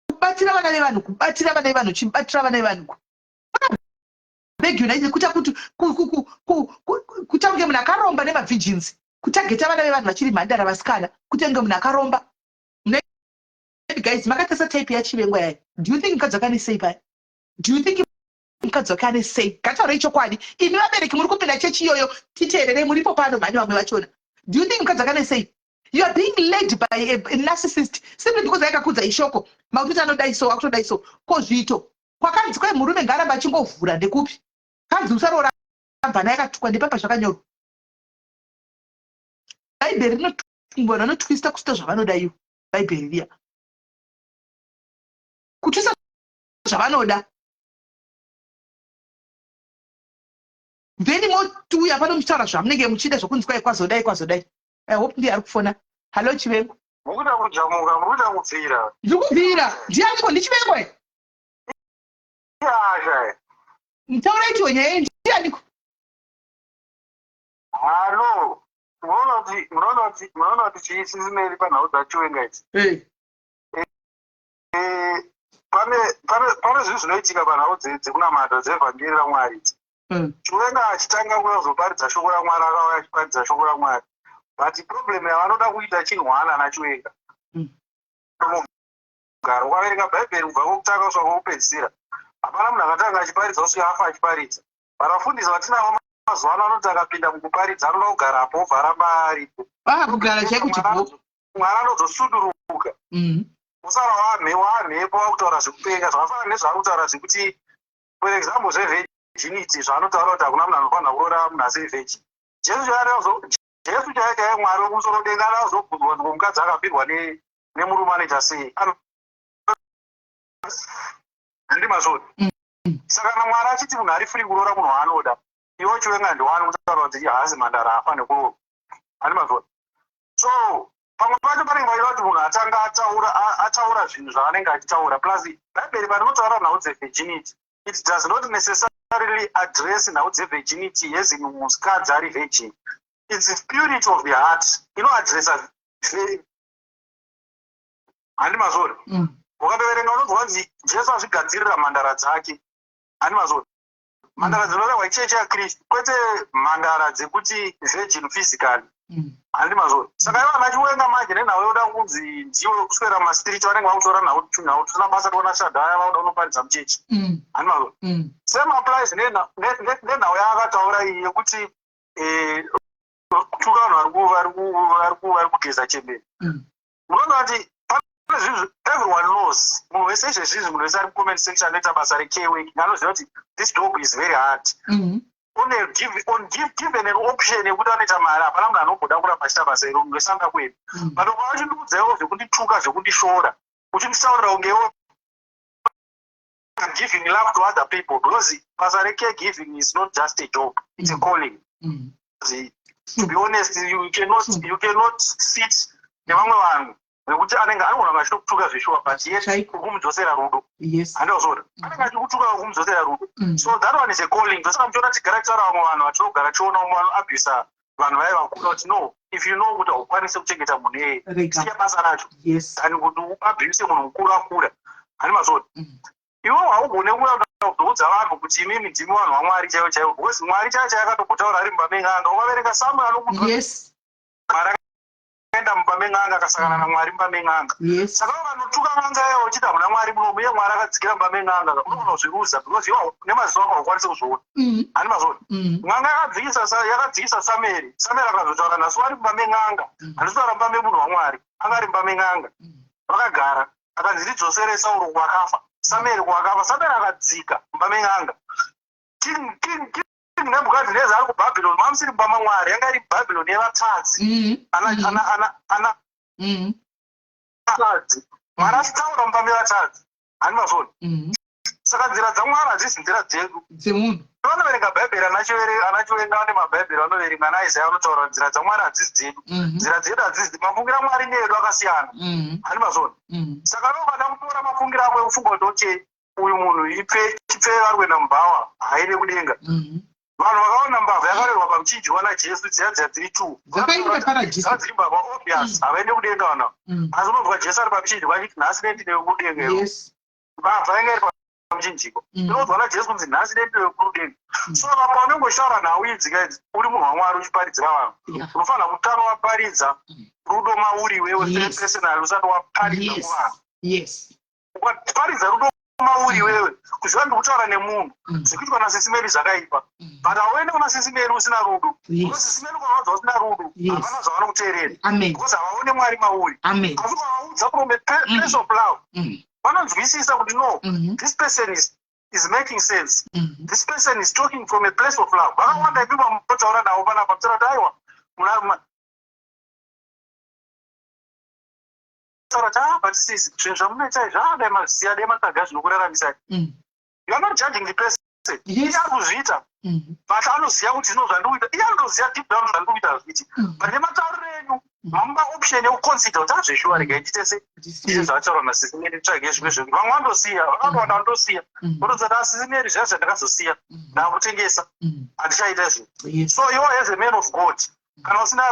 kubatira vana vevanhu, kubatira vana vevanhu, chibatira vana vevanhu. Bag United, kuita kuti kuita kunge munhu akaromba nemavirgins, kutageta vana vevanhu vachiri mhandara, vasikana, kuita kunge munhu akaromba. Guys, makatesa type yaChivengwa yayo. Do you think mukadzi wake ane sei paya? Do you think mukadzi wake ane sei? Ngataurei chokwadi, imi vabereki muri kupinda chechi iyoyo. Titeererei, muripo pano mhani vamwe vachona. Do you think mukadzi wake ane sei? You are being led by a narcissist simply because aikakudza ishoko makuti anodai so, akutodai so. Ko zviito kwakanzi kwai murume ngaaramba achingovhura ndekupi? Kanzi usaroora mvana yakatukwa, ndepapa zvakanyorwa? Bhaibheri rinotungwa, vanotwista kusita zvavanoda ivo. Bhaibheri riya kutwista zvavanoda. Then motiuya pano muchitaura zvamunenge muchida, zvokunzi kwai kwazodai, kwazodai. I hope ndiye ari kufona. Hallo, Chivengwa. Mukuda kujamuka, mukuda kubvira. Ndiri kubvira. Ndianiko? NdiChivengwa? Yasha. Mutauraitiwo nyaya iyi, ndianiko? Hallo, munoona kuti chii chisineri panhau dzaChiwenga idzi? Pane zvinhu zvinoitika panhau dzekunamata, dzevhangeri raMwari idzi. Chiwenga achitanga kuuya kuzoparidza shoko raMwari, akauya achiparidza shoko raMwari, but problem yavanoda kuita chinhwana naChiwenga, mugaro ukaverenga Bhaibheri kubva kwokutanga kusvika kwokupedzisira, hapana munhu akatanga achiparidza kusvika afa achiparidza. Vanafundisi vatinavo mazuva ano anoti akapinda mukuparidza anoda kugarapo, obva aramba aripo. Ah, kugara chaiko chipo. Mwari anozosuduruka, usara wamhepo wakutaura zvekupenga, zvakafanana nezvaari kutaura zvekuti, for example, zvevirginity, zvaanotaura kuti hakuna munhu anofanira kuroora munhu asiri virgin. Jesu chaiye chaiye, Mwari wekumusoro denga, anazobvunzwa kuti mukadzi akafirwa nemurume anoita sei? Handimazvoni. Saka kana Mwari achiti munhu ari free kuroora munhu waanoda, iwe Chiwenga ndiwani kutaura kuti haasi mhandara, haafaniri kuroora? Handimazvoni. So pamwe pacho panenge pachida kuti munhu atanga ataura zvinhu zvaanenge achitaura. Plus Bhaibheri parinotaura nhau dzevirginity, it does not necessarily address nhau dzevirginity yezini mukadzi ari virgin. It's purity of the heart inoadressa. Handi mazvori? Ukatoverenga unonzwa kunzi Jesu azvigadzirira mhandara dzake. Handi mazvori? Mhandara dzinorehwa ichechi yaKristu, kwete mhandara dzekuti virgin physically. Handi mazvori? Saka ivo vana Chiwenga manje nenhau yoda kunzi ndiwe kuswera mastreet, vanenge vakutora nhau nhau tusina basa, toona shadhaya vakuda kunoparidza muchechi. Handi mazvori? Same applies nenhau yaakataura iyi yekuti Kutuka vanhu vari kugeza chembere. Munoona kuti pane zvinhu, everyone knows, munhu wese izvezvizvi, munhu wese ari mucomment section anoita basa recare work anoziva kuti this job is very hard. On a give, on give, given an option yekuti anoita mari, hapana munhu anomboda kuramba achiita basa iro. Munhu wese anoda kuenda. But ukava uchindiudzaiwo zvekundituka, zvekundishora, uchinditaurira kungewo giving love to other people, because basa recare giving is not just a job, it's a calling. To be honest, you cannot sit nevamwe vanhu vekuti anenge anogona kunge achitokutuka zveshuwa, but yet Chaiko. kumudzosera rudo. Handazvona, anenge achikutuka, kumudzosera rudo. So that one is a calling. Ndosaka muchiona tigara tichitaura vamwe vanhu vatinogara tichiona umwe vanoabhusa vanhu vaya vakura kuti no, if you know kuti haukwanisi kuchengeta munhu iyeye, Rega. siya basa racho than kuti uabhuse munhu mukuru akura. Hani mazvona? Iwe haugone kuenda kuzoudza vanhu kuti imimi ndimi vanhu vaMwari chaivo chaivo, because Mwari chaivo chaivo akatombotaura ari mumba men'anga. Ukaverenga Samuel, anokuudza Mwari akaenda mumba men'anga, akasangana naMwari mumba men'anga. Saka vanotuka n'anga ivo uchiti hamuna Mwari munomu, iye Mwari akadzikira mumba men'anga, unogona kuzviruza because iwe nemaziso ako haukwanisi kuzviona. Hani mazvona? N'anga yakadzikisa Samueri. Samueri akazotaura nhasi wari mumba men'anga. Handisi mumba memunhu waMwari, anga ari mumba men'anga. Vakagara, akanzi, "Ndidzosere Sauro kwakafa Samueri, kwakafa Samueri." Akadzika mumba men'anga. King Nebhukadhineza ari kuBhabhironi, mamusiri mumba maMwari, yanga iri Bhabhironi yevatadzi. Ana ana tadzi, Mwari achitaura mumba mevatadzi. Hani mazvona? Saka nzira dzaMwari hadzisi nzira dzedu. Dzemunhu. Vanoverenga Bhaibheri, anachiverenga ane mabhaibheri, vanoverenga ana Isaya, anotaura nzira dzaMwari hadzisi dzedu. Nzira dzedu hadzisi, mafungiro aMwari needu akasiyana. Hani mazvona? Saka vanoda kutora mafungiro ako ekufunga kuti okay, uyu munhu ipfe vari kuenda mubhawa, haine kudenga. Vanhu vakaona mbavha yakarerwa pamuchinjikwa naJesu, dziya dziya dziri two. Dzakaenda pana Jesu. Dzava dziri mbavha, obvious, havaende kudenga vanhu ava. Asi unobva Jesu ari pamuchinjikwa achiti, "Nhasi nendine kudenga iwe." Mbavha yanga iri pamuchinjikwa inonzwa naJesu kunzi, "Nhasi nendine kudenga." So apa unongoshaura nhau idzi kaidzi, uri munhu waMwari uchiparidzira vanhu, unofanira kutanga waparidza rudo mauri iwewe personally, usati waparidza kuvanhu. Ukaparidza rudo mauri iwewe, kuziva ndikutaura nemunhu, zvekuitwa naSisi Meri zvakaipa, but hauende kuna Sisi Meri usina rudo. Sisi Meri ukavaudza usina rudo, hapana zvavanokuteerera because havaone Mwari mauri. Asi ukavaudza from a place of love, vanonzwisisa kuti no, this person is making sense, this person is talking from a place of love. Vakawanda imi vamunotaura navo panapa, mutaura kuti aiwa, taura kuti, "Ah, but sis, zvinhu zvamunoita izvi, ah, dai mazisiya, dai matsvaga zvinokuraramisai." You are not judging the person. Iye ari kuzviita, but anoziva kuti zvino zvandikuita, iye anotoziva deep down zvandikuita hazviiti. But nematauriro enyu, mamupa option yekuconsider kuti azveshuwa, regai ndiite se ndite zvataurwa naSisi Meri, nditsvage zvimwe zvinhu. Vamwe vanotosiya, vakatowanda vanotosiya, votozati, "Asisi Meri, zviya zvandakazosiya, ndakutengesa, handichaita izvo." So you as a man of God, kana usina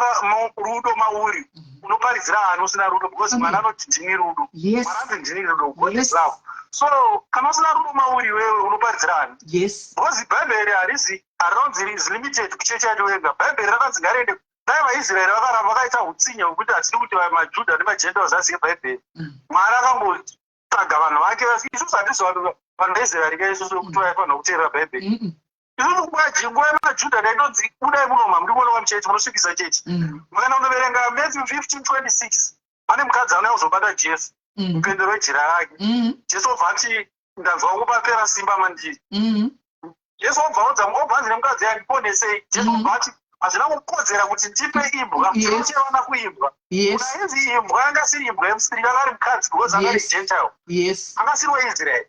rudo mauri, unoparidzira ani usina rudo? Because Mwari anoti, "Ndini rudo." Mwari anoti, "Ndini rudo." God is love. So kana usina rudo mauri iwewe, unoparidzira ani? Because Bhaibheri harizi, harinonzi is limited kuchechi yacho wega. Bhaibheri rakanzi ngariende. Dai vaIsraeri vakaramba vakaita utsinye hwekuti hatidi kuti maJudha nemaGentiles azive Bhaibheri, Mwari akangotsvaga vanhu vake. Isusu hatisi vanhu veIsraeri ka isusu, vekuti vaifanira kuteerera Bhaibheri. Isusu nguva yemaJudha ndainonzi, "Budai munoma, muri kuonekwa muchechi, munosvikisa chechi." Makaenda kunoverenga Matthew 15:26, pane mukadzi anouya kuzobata Jesu mupendero wejira rake. Jesu obva ati, "Ndanzwa kupapera simba mandiri." Jesu obva udza, obva anzi nemukadzi, "Yandiponesei?" Jesu obva ati, "Hazvina kukodzera kuti ndipe imbwa chevana kuimbwa." Unainzi imbwa, yanga asiri imbwa yemusiri, anga ari mukadzi because anga ari Gentile, anga asiri weIsraeri.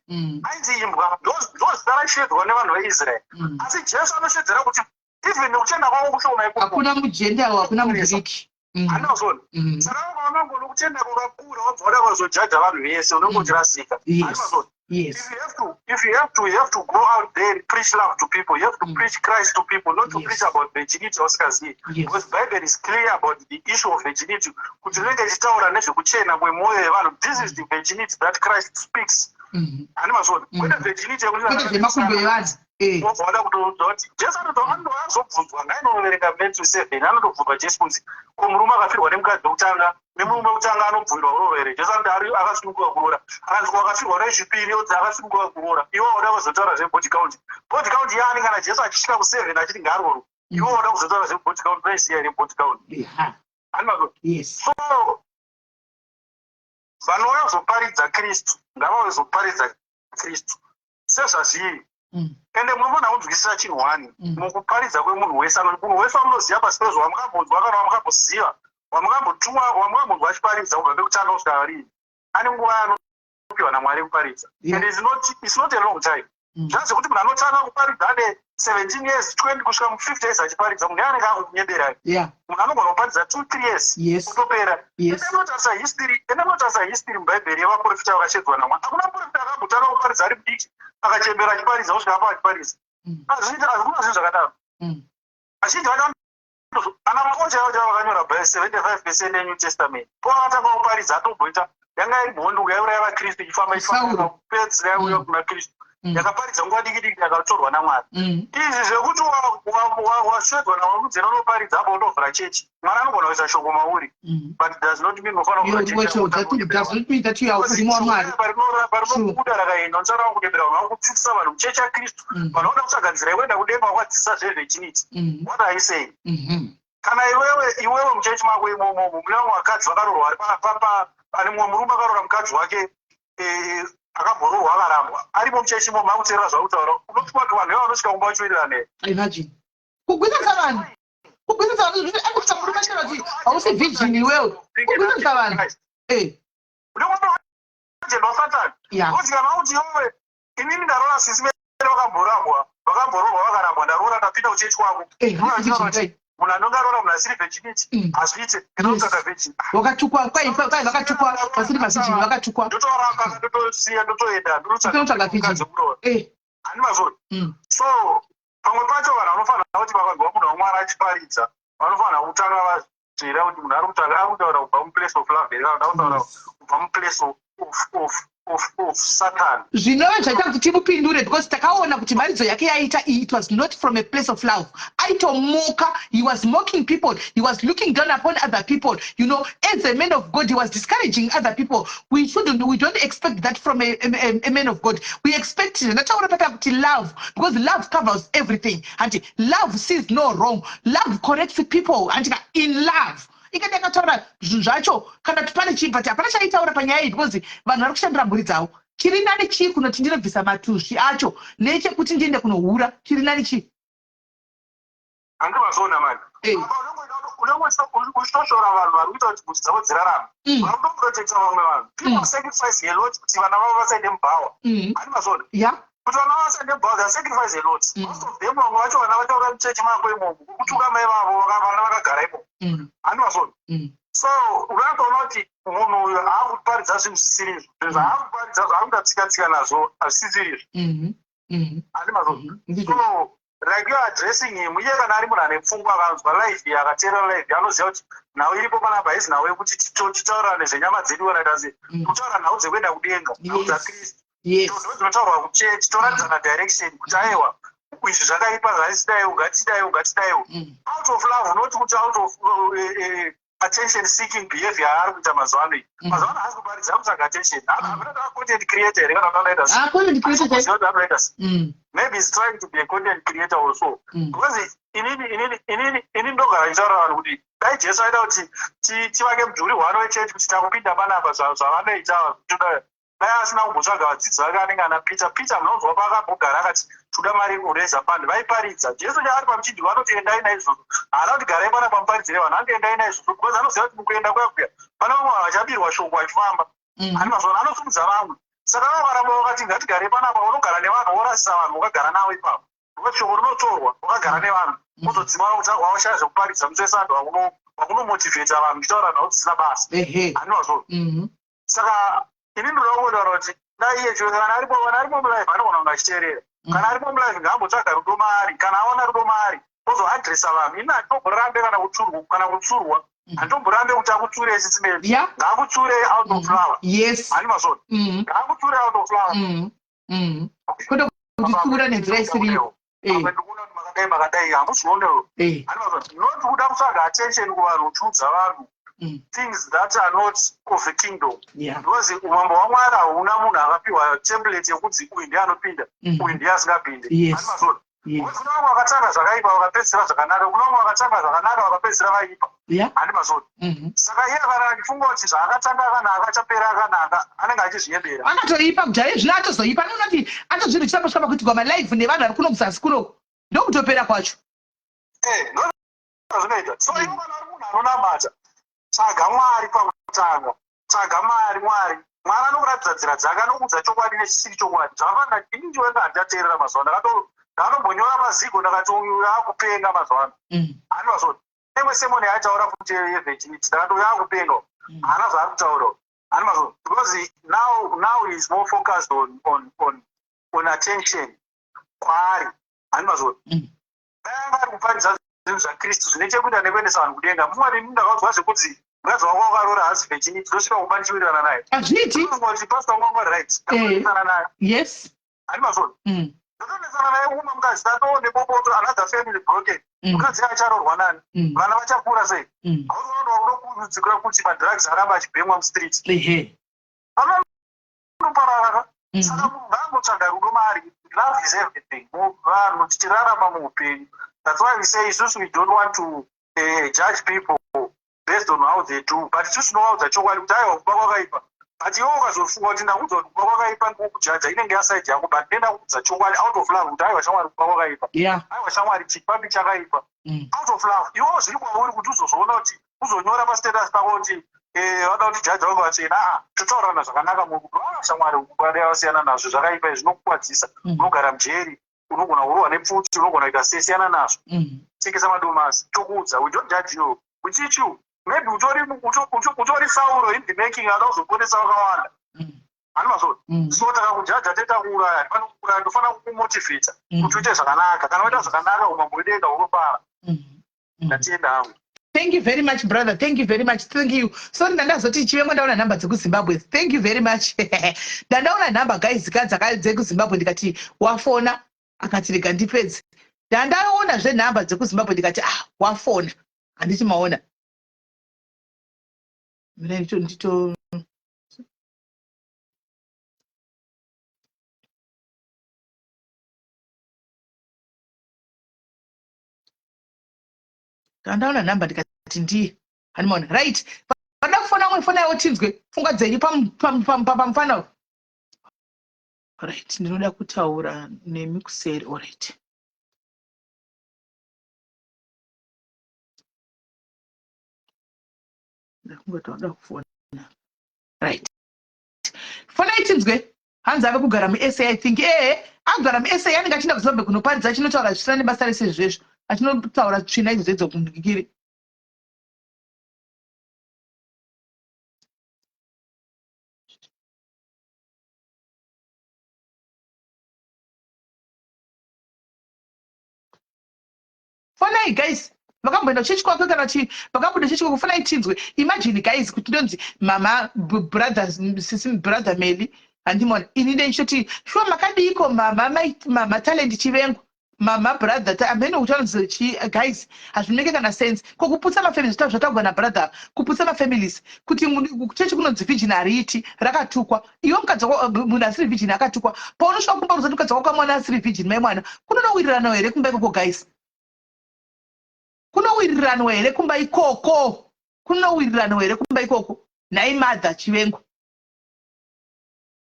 Ainzi imbwa, ndo zita raishedzwa nevanhu veIsraeri. Asi Jesu anoshedzera kuti even nekutenda kwavo kushoma ikoko. Hakuna muGentile, hakuna muGiriki. Handazvona. Saka ukaona kutenda kwakakura, wabva wada kuzojaja vanhu vese, unenge uchirasika. Handazvona. If you have to, you have to go out there and preach love to people. You have to preach Christ to people, not to preach about virginity usikazivi. Because Bible is clear about the issue of virginity, kuti rinenge ichitaura nezvekuchena kwemwoyo yevanhu. This is the virginity that Christ speaks. Hani mazvona? Kwete virginity yekuti Kwete zvemakumbo evanhu. Wobva wada kutoudza kuti Jesu azobvunzwa, ngainoverenga Matthew 7, anotobvunzwa Jesu kunzi, "Ko murume akafirwa nemukadzi wekutanga nemurume wekutanga anobvunzwa kuroora here?" Jesu anoti ari akasununguka kuroora. Akanzi, "Ko akafirwa nechipiri?" Odzi akasununguka kuroora. Iwe wauda kuzotaura zvebody count, body count yaani kana Jesu achisvika ku7 achiti ngaroorwe? Iwe wada kuzotaura zvebody count, vaiziva here body count? Hanimazvo? Yes. So vanouya kuzoparidza Kristu ngavauye kuzoparidza Kristu sezvazviri. Ende munofanira kunzwisisa chinhu one mukuparidza kwemunhu wese. Munhu wese wamunoziva pasi pezvo, wamukambonzwa kana wamukamboziva, wamukambotumwa, wamukambonzwa achiparidza kubva pekutanga kusvika rini, ane nguva yaanopiwa naMwari kuparidza. And it's not a long time. Zvanzi kuti munhu anotanga kuparidza ane 17 years, 20, kusvika mu50 years achiparidza, munhu anenge akukunyeberai. Munhu anogona kuparidza 2, 3 years, kutopera. Ende munotarisa history, ende munotarisa history muBhaibheri yevaprofita vakashedzwa naMwari. Hakuna muprofita akambotanga kuparidza ari mudiki, akachembera achiparidza kusvika apa achiparidza. Hazviiti, hazvikuna zvinhu zvakadaro. Vazhinji vacho ana Paul chaivo chaivo vakanyora by 75% yeNew Testament, povakatanga kuparidza atomboita yanga iri mhondi yaiuraya vaKristu, ichifamba ichifamba, Sauro. kupedzisira yauya kuna Kristu. Yakaparidza nguva diki diki, yakatorwa naMwari. Izvi zvekuti washedzwa nawamudzena unoparidza apa utovhura chechi, Mwari anogona kuisa shoko mauri, but does not mean unofanira kuvhura chechi yako utanga kunyebera Does not mean that you are mudzimu waMwari. Parinobuda rakaenda, unofanira kunyebera vanhu, vakudzidzisa vanhu muchechi yaKristu. Vanhu vanoda kutsvaga nzira yekuenda kudenga, wakadzidzisa zvevirginity. What are you saying? Kana iwewe muchechi mako imomo mune vamwe vakadzi vakaroorwa vari pane mumwe murume akaroora mukadzi wake akamboroorwa akarambwa, arimo muchechi imomo akuteerera zvakutaura, unopiwa kuti vanhu ivavo vanosvika kumba vachiwirirana here? Imagine kugwinyisa vanhu, kugwinyisa vanhu zvekuti akuita murume achitaura kuti hausi virgin iwewe, kugwinyisa vanhu. Unenge wasatani. Because kana kuti iwewe, inini ndaroora sisi vene vakamborambwa, vakamboroorwa vakarambwa, ndaroora, ndapinda kuchechi kwako, Hausi virgin kai. Munhu anonge aroora munhu asiri virginity, hazviite enda kutsvaga virgin. Wakatukwa kwai vakatukwa vasiri mavirgin, vakatukwa. Ndotoramba, ndotosiya, ndotoenda. Ndototsvaga virgin. Mukadzi wekuroora. Handi mazvoni? So pamwe pacho vanhu vanofanira kuti vakanzwa munhu waMwari achiparidza, vanofanira kutanga vazvira kuti munhu ari kutaura, ari kutaura kubva muplace of love here kana kuti ari kutaura kubva muplace of Satan. Zvinova zvaita kuti timupindure, because takaona kuti mharidzo yake yaita iyi, it was not from a place of love. Aitomoka, he was mocking people, he was looking down upon other people. As a man of God, he was discouraging other people. We shouldn't, we don't expect that from a man of God. We expect, ndataura papa kuti love, because love covers everything. Hanti love sees no wrong, love corrects people. Hanti in love ikati akataura zvinhu zvacho kana kuti pane chii, but hapana chaitaura panyaya iyi, because vanhu vari kushandira mhuri dzavo. Chiri nani chii kunoti ndinobvisa matuzvi acho nechekuti ndiende kunohura? Chiri nani chii? Hange mazviona mani? Apa unenge uchitoshora vanhu vari kuita kuti mhuri dzavo dzirarame, vari kutoprotecta vamwe vanhu. People sacrifice a lot kuti vana vavo vasaende mubhawa. Handi mazviona? Kuti vana vavo vasaende mubhawa, they sacrifice a lot. Most of them, vamwe vacho vana vataura muchechi mako imomo, kutuka mai vavo, vana vakagara imomo. Handi mazviona? So unotoona kuti munhu uyu aakuparidza zvinhu zvisiri izvo. Zvinhu zvaakuparidza, zvaakuita tsika tsika nazvo, hazvisisiri izvo. Handi mazviona? Ndizvo. So like you are addressing him, iye kana ari munhu ane pfungwa, akanzwa live, akateerera live, anoziva kuti nhau iripo panapa haisi nhau yekuti titaurane zvenyama dzedu kana ita sei. Kutaura nhau dzekuenda kudenga, nhau dzaKristu. Ndo dzinotaurwa kuchechi, toratidzana direction kuti aiwa, izvi zvakaipa, zvaitidaiwo, ngatidaiwo, ngatidaiwo, out of love, not kuti out of attention seeking behavior yaari kuita mazuva ano iyi. Mazuva ano haasi kuparidza kutsvaga attention. Hamuna content creator here kana kuti anoita sei? Ah, content creator chai. Kuziva kuti anoita sei. Maybe he's trying to be a content creator also, because inini ndogara ndichitaura vanhu kuti dai Jesu aida kuti tivake mudhuri hwano wechechi kuti takupinda panapa, zvavanoita toda, dai asina kumbotsvaga vadzidzi vake anenge ana Peter. Peter munonzwa paakambogara akati toda mari yekureza fund, vaiparidza. Jesu chaari pamuchinjiko anoti endai naizvozvo. Haana kuti garai panapa muparidzire vanhu, anoti endai naizvozvo, because anoziva kuti mukuenda kuya kuya pane vamwe vanhu vachabirwa shoko vachifamba. Ani mazuva anosumudza vamwe, saka vavo varamba vakati ngatigarei panapa, unogara nevanhu, worasisa vanhu wakagara navo ipapo, because shoko rinotorwa wakagara nevanhu. Uzodzimara kuti washaya zvekuparidza, mutoisa vanhu vakunomotivheta vanhu uchitaura nhau dzisina basa. Handivazvo? Saka ini ndoda kungotaura kuti dai iye Chiwenga kana aripo, kana arimo mulive, anogona kunge achiteerera. Kana arimo mulive, ngaambotsvaga rudo maari. Kana awana rudo maari, ozoadresa vanhu. Ini handitomborambe kana kutsurwa, kana kutsurwa. Handitomborambe kuti akutsure sisimeni. Ngaakutsure out of love. Handi mazvona? Ngaakutsure out of love. Kwete kutitsura nenzira isiriyo. Apa ndikuona kuti makadai makadai, hamuzvionewo. Handi mazvona? Not kuda kutsvaga attention kuvanhu uchiudza vanhu things that are not of the kingdom, because umambo hwaMwari hauna munhu akapiwa template yekunzi uyu ndiye anopinda, uyu ndiye asingapinde. Handi mazvona? Yes. Kune vamwe vakatanga zvakaipa vakapedzisira zvakanaka, kune vamwe vakatanga zvakanaka vakapedzisira vaipa. Handi mazvona. Saka iye kana achifunga kuti zvaakatanga akanaka achapera akanaka, anenge achizvinyebera. Akatoipa kudhara izvino atozoipa anoona kuti atozviruchisa pasvika pakuitirwa malive nevanhu vari kuno kuzasi kunoku ndokutopera kwacho. Eh, ndozvinoita. So iwe kana uri munhu anonamata, tsvaga Mwari pakutanga. Tsvaga Mwari, Mwari. Mwari anokuratidza nzira dzake, anokuudza chokwadi nechisiri chokwadi. Zvakafanana ini ndiwenga handichateerera mazuva ano. Ndakato ndakatombonyora pazigo ndakati uyu yakupenga mazuva ano. Hani mazvona. Imwe sermon yaataura futi yevirginity ndakati uyu yakupenga. Haana zvaari kutaura. Hani mazvona. Because now he is more focused on attention kwaari. Hani mazvona. Dai anga ari kuparidza zvinhu zvaKristu zvine chekuita nekuendesa vanhu kudenga. Mumwe ini ndakaudzwa zvekuti mukadzi wako wakaroora haasi virginity ndosvika kumba ndichiwirirana naye. Hazviiti. Ndinofunga kuti pastor wangu wanga right. Eh. Ndakonetsana naye. Yes. Handi mazvona. Ndotonetsana naye kuma mukadzi tatoo nebopoto another family broken. Mukadzi acharoorwa nani? Vana vachakura sei? Hausi kuona kuti wakudokurudzira kuti madrugs arambe achibhemwa mustreet. Ehe. Vanoparara ka. Saka munhu ngaangotsvaga rudo maari. Love is everything. Vanhu tichirarama muupenyu. That's why we say isusu we don't want to judge people based on how they do. But isusu tinovaudza chokwadi kuti aiwa kuba kwakaipa. But iwe ukazofunga kuti ndakuudza kuti kuba kwakaipa ndikukujaja inenge yasaidi yako but ndenda kuudza chokwadi out of love kuti aiwa shamwari kuba kwakaipa. Aiwa shamwari chipambi chakaipa. Out of love. Iwewo zviri kwauri kuti uzozoona kuti uzonyora pastatus pako kuti vada kuti jaja vange vatsvena. Aa, totaurirana zvakanaka murudo. Ah, shamwari ukubada wasiyana nazvo zvakaipa izvi zvinokukwadzisa. Unogara mujeri, unogona kurohwa nepfuti, unogona kuita sei, siyana nazvo. Tengesa madomasi, tokuudza. We don't judge you. We teach you. Maybe utori Sauro in the making ada kuzoponesa vakawanda. Hani mazvona? So takakujaja teta kuuraya, hapana kuuraya, tofanira kukumotivata kuti uite zvakanaka. Kana waita zvakanaka umambo hwedenga hunofara. Ndatenda hangu. Thank you very much brother. Thank you very much. Thank you. Sorry ndandazoti chivengo ndaona nhamba dzekuZimbabwe. Thank you very much. Ndandaona nhamba guys ka dzekuZimbabwe ndikati wafona akati rega ndipedze. Ndandaona zve nhamba dzekuZimbabwe ndikati ah wafona. Handiti maona. Mirai ndito Ndandaona nhamba ndikati ndiye. Handimaona. Right. Vanoda kufona umwe fona yawo tinzwe pfungwa dzenyu pamufana uyu. Right. Ndinoda kutaura nemi kuseri. Alright. Ndakungoti vanoda kufona. Right. Fonai tinzwe. Hanzi ave kugara muSA I think. Ehe, agara muSA anenge achienda kuZimbabwe kunoparidza achinotaura zvisina nebasa rese izvezvo. Achinotaura tsvina idzodzo idzo kundikiri. Fonai guys. Vakamboenda kuchechi kwake kana kuti vakabuda chechi kwake fonai tinzwe. Imagine guys kuti ndonzi mama brother sisi brother Meli handimona ini ndeichoti shuwa makadiiko mama mai mama Talent Chivengwa mama brother amene kuti vanonzi chi guys hazvimeke kana sense ko kuputsa mafamilies zvataugwa nabrother kuputsa mafamilies kuti kuchechi kunonzi virgin hariiti rakatukwa iwe mukadzi wako munhu asiri virgin akatukwa paunosvika kumba unozoti mukadzi wako kamwana asiri virgin mai mwana kunonowiriranawo here kumba ikoko guys kunowiriranwa here kumba ikoko kunowiriranwa here kumba ikoko nhai mother Chivengwa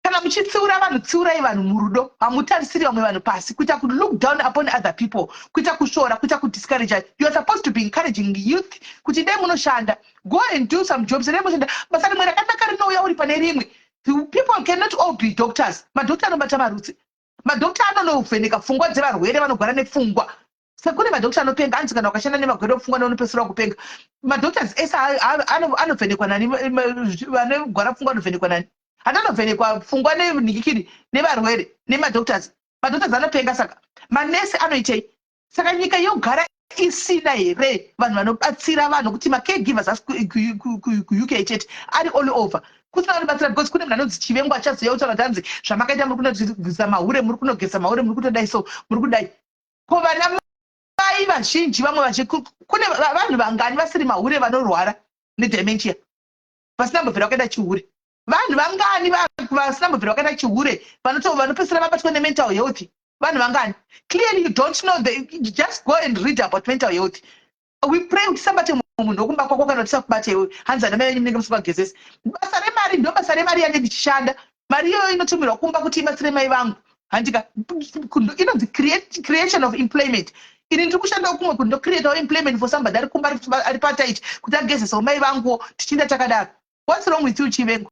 kana muchitsiura vanhu tsiurai vanhu murudo hamutarisiri vamwe vanhu pasi kuita ku look down upon other people kuita kusvora kuita kudiscourage you are supposed to be encouraging youth kuti dai munoshanda go and do some jobs dai munoshanda basa rimwe rakanaka rinouya uri pane rimwe the people cannot all be doctors madoctor anobata marutsi madoctor anonovheneka pfungwa dzevarwere vanogara nepfungwa sekune madoctor anopenga anzi kana ukashanda nemagwere opfungwa neunopedzisira kupenga madoctors ese anovhenekwa nani vanogwara pfungwa anovhenekwa nani handanovhenekwa pfungwa nenhikikiri nevarwere nemadoctors madoctors anopenga saka manesi anoitei saka nyika yogara isina here vanhu vanobatsira vanhu kuti macaregivers asi kuUK chete ari all over kusina vanobatsira because kune munhu anonzi Chivengwa achazouya kutaura kuti hanzi zvamakaita muri kunobvisa mahure muri kunogesa mahure muri kutodai so muri kudai ko vana mai vazhinji vamwe vachi kune vanhu vangani vasiri mahure vanorwara nedementia vasina mbobvira vakaita chihure vanhu vangani vasina mbobvira vakaita chihure vanopedzisira vabatwa nemental health. Vanhu vangani? Clearly you don't know the, just go and read about mental health. We pray kuti tisabate munhu wokumba kwako kana tisakubate iwe. Hanzi ana mai venyu munenge musingagezesi. Basa remari ndo basa remari yange ndichishanda. Mari iyoyo inotumirwa kumba kuti ibatsire mai vangu. Handika inonzi creation of employment. Ini ndiri kushandawo kumwe kuti ndocreatawo employment for somebody ari kumba ari patight kuti agezesewo mai vanguwo tichienda takadaro. What's wrong with you Chivengo?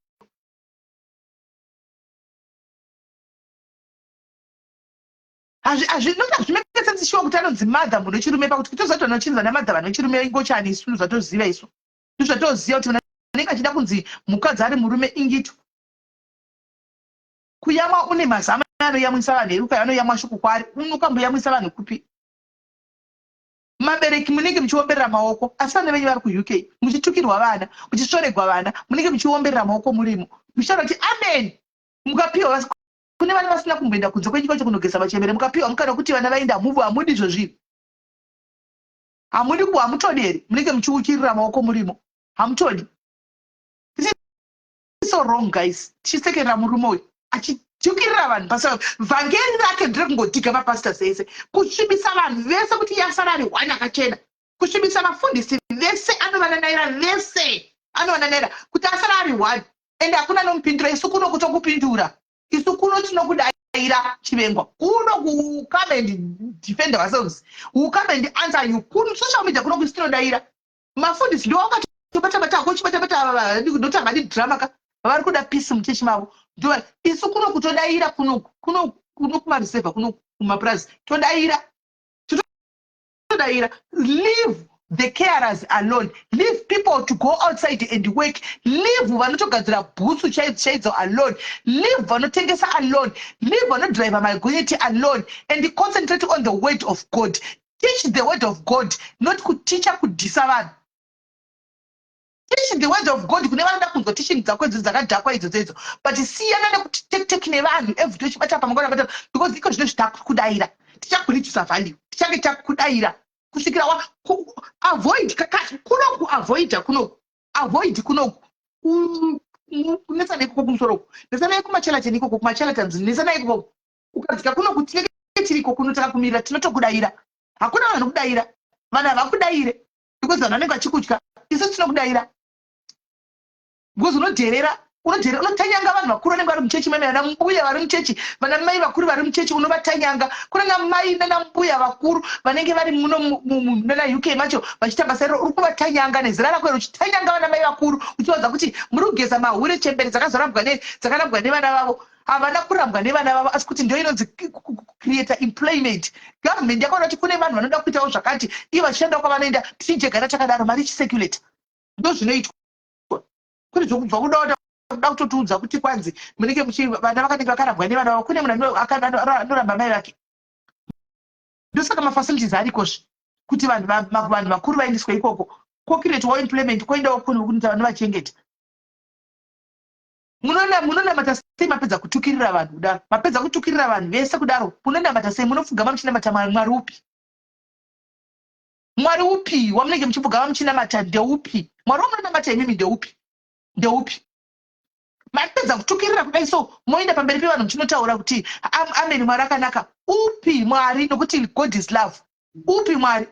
Hazvimeke sense shuwa kuti anonzi mother munhu wechirume pakuti kutoziva kuti vanhu vachinzi vana mother vanhu vechirume ingochani isu ndozvatoziva isu ndozvatoziva kuti vanenge achida kunzi mukadzi ari murume ingito kuyamwa une mazama anoyamwisa vanhu here ukai anoyamwa shuku kwaari unokamboyamwisa vanhu kupi mabereki munenge muchiomberera maoko asi vana venyu vari kuuk muchitukirwa vana muchisvoregwa vana munenge muchiomberera maoko murimo muchitaura kuti amen mukapiwa kune vana vasina kumboenda kunze kwenyika kwacho kunogeza vachembere mukapiwa mukana wekuti vana vaenda hamuvo hamudi izvozvi hamudi ku hamutodi here munenge muchiuchirira maoko murimo hamutodi this is so wrong guys tichisekerera murume uyu achitukirira vanhu pasa vhangeri rake nderekungodhiga mapastors ese kusvibisa vanhu vese kuti yasara ari one akachena kusvibisa vafundisi vese anovananaira vese anovananaira kuti asara ari one ende hakuna anomupindura isu kuno kutokupindura isu kuno tinokudaira chivengwa kuno ku come and defend ourselves we come and answer you kuno social media kuno kusi tinodaira mafundisi ndiwo wakatobata bata hako chibata bata ndoti havadi drama ka vari kuda peace muchechi mavo ndo isu kuno kutodaira kuno kuno kuno kumareserva kuno kumapurazi todaira todaira leave the carers alone leave people to go outside and work leave vanotogadzira bhutsu chaidzo chaidzo alone leave vanotengesa alone leave vanodriver magonyeti alone and concentrate on the word of god teach the word of god not kuticha kudhisa vanhu teach the word of god kune vanoda kunzwa teaching dzako idzo dzakadhakwa idzodzo idzo but siyana nekuti tektek nevanhu everyday uchibata pamangwana bata because iko zvino zvitakudaira tichakuredusa value tichange takudaira kusvikira wa avoid kunoku avoida kunoku avoid kunoku netsanai ikoko kumusoro uku netsanai kumachelatan ikoko kumachelatans netsanai ikoko ukadzika kunoku tinenge tiriko kuno takakumirira tinotokudaira hakuna vanhu vanokudaira vanhu havakudaire because vanhu vanenge vachikutya isu tinokudaira because unodherera unodherera unotanyanga vanhu vakuru vanenge vari muchechi meme vana mbuya vari muchechi vana mai vakuru vari muchechi unovatanyanga kuna na mai nana mbuya vakuru vanenge vari muno nana uk macho vachiita basa iro uri kuvatanyanga nezera rako iro uchitanyanga vana mai vakuru uchivaudza kuti muri kugeza mahure chembere dzakazorambwa ne dzakarambwa nevana vavo havana kurambwa nevana vavo asi kuti ndiyo inonzi creator employment government yakaona kuti kune vanhu vanoda kuitawo zvakati ivo vachishandawo kwavanoenda tichijegara takadaro mari ichiseculate ndozvinoitwa kune zvokubva kuda kuda kutotiudza kuti kwanzi munenge muchi vana vakanenge vakarambwa nevana vavo kune munhu anoramba mai vake ndosaka mafacilities arikozve kuti vanhu vanhu vakuru vaendeswe ikoko kokiretwawo employment koendawo kuno kunoita vanovachengeta munonamata sei mapedza kutukirira vanhu kudaro mapedza kutukirira vanhu vese kudaro munonamata sei munopfugama muchinamata mwari upi mwari upi wamunenge muchipfugama muchinamata ndeupi mwari wamunonamata imimi ndeupi ndeupi mapedza kutukirira kudai so moenda pamberi pevanhu muchinotaura kuti ameni mwari akanaka upi mwari nokuti god is love upi mwari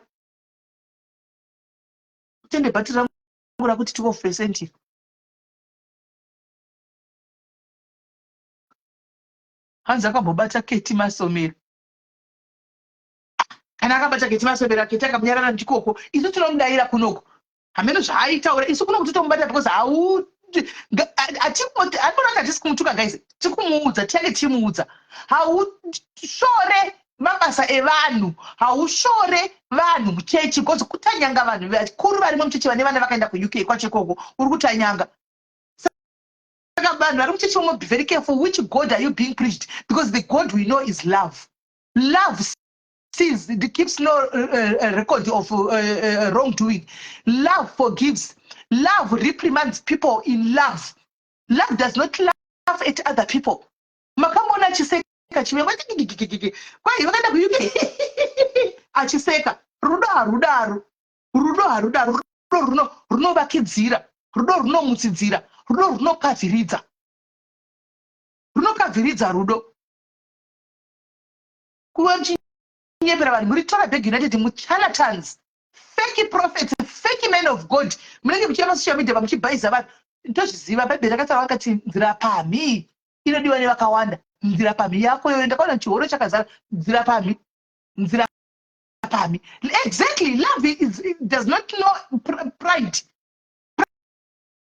tende bhatiri rangu rakuti 12 percent iri hanzi akambobata keti masomero kana akabata keti masomero keti akamunyarara ndikoko isu tinomudaira kunoko hameno zvaaitaura isu kuno kuti tomubata because hau anonanga hatisi kumutuka guys tikumuudza tichange tichimuudza haushore mabasa evanhu haushore vanhu muchechi because kutanyanga vanhu vakuru varimo muchechi vane vana vakaenda kuuk kwacho ikoko uri kutanyanga saka vanhu vari muchechi vamwe be very careful which god are you being preached because the god we know is love love sees it keeps no record of wrongdoing love forgives love reprimands people in love love does not laugh at other people makamona achiseka chivengwa kwai vakaenda kuuk achiseka rudo harudaro rudo harudaro rudo runovakidzira rudo runomutsidzira rudo runokaviridza runokaviridza rudo. Kuva muchinyepera vanhu, muri Tora Bag United, mucharlatans, fake prophets, fake men of God. Munenge muchiya masocial media vamuchibhaiza vanhu. Ndozviziva, Bhaibheri rakataura, vakati nzira pamhi inodiwa nevakawanda. Nzira pamhi yako iyoyo, ndakaona chihoro chakazara nzira pamhi, nzira pamhi. Exactly. Love does not know pride.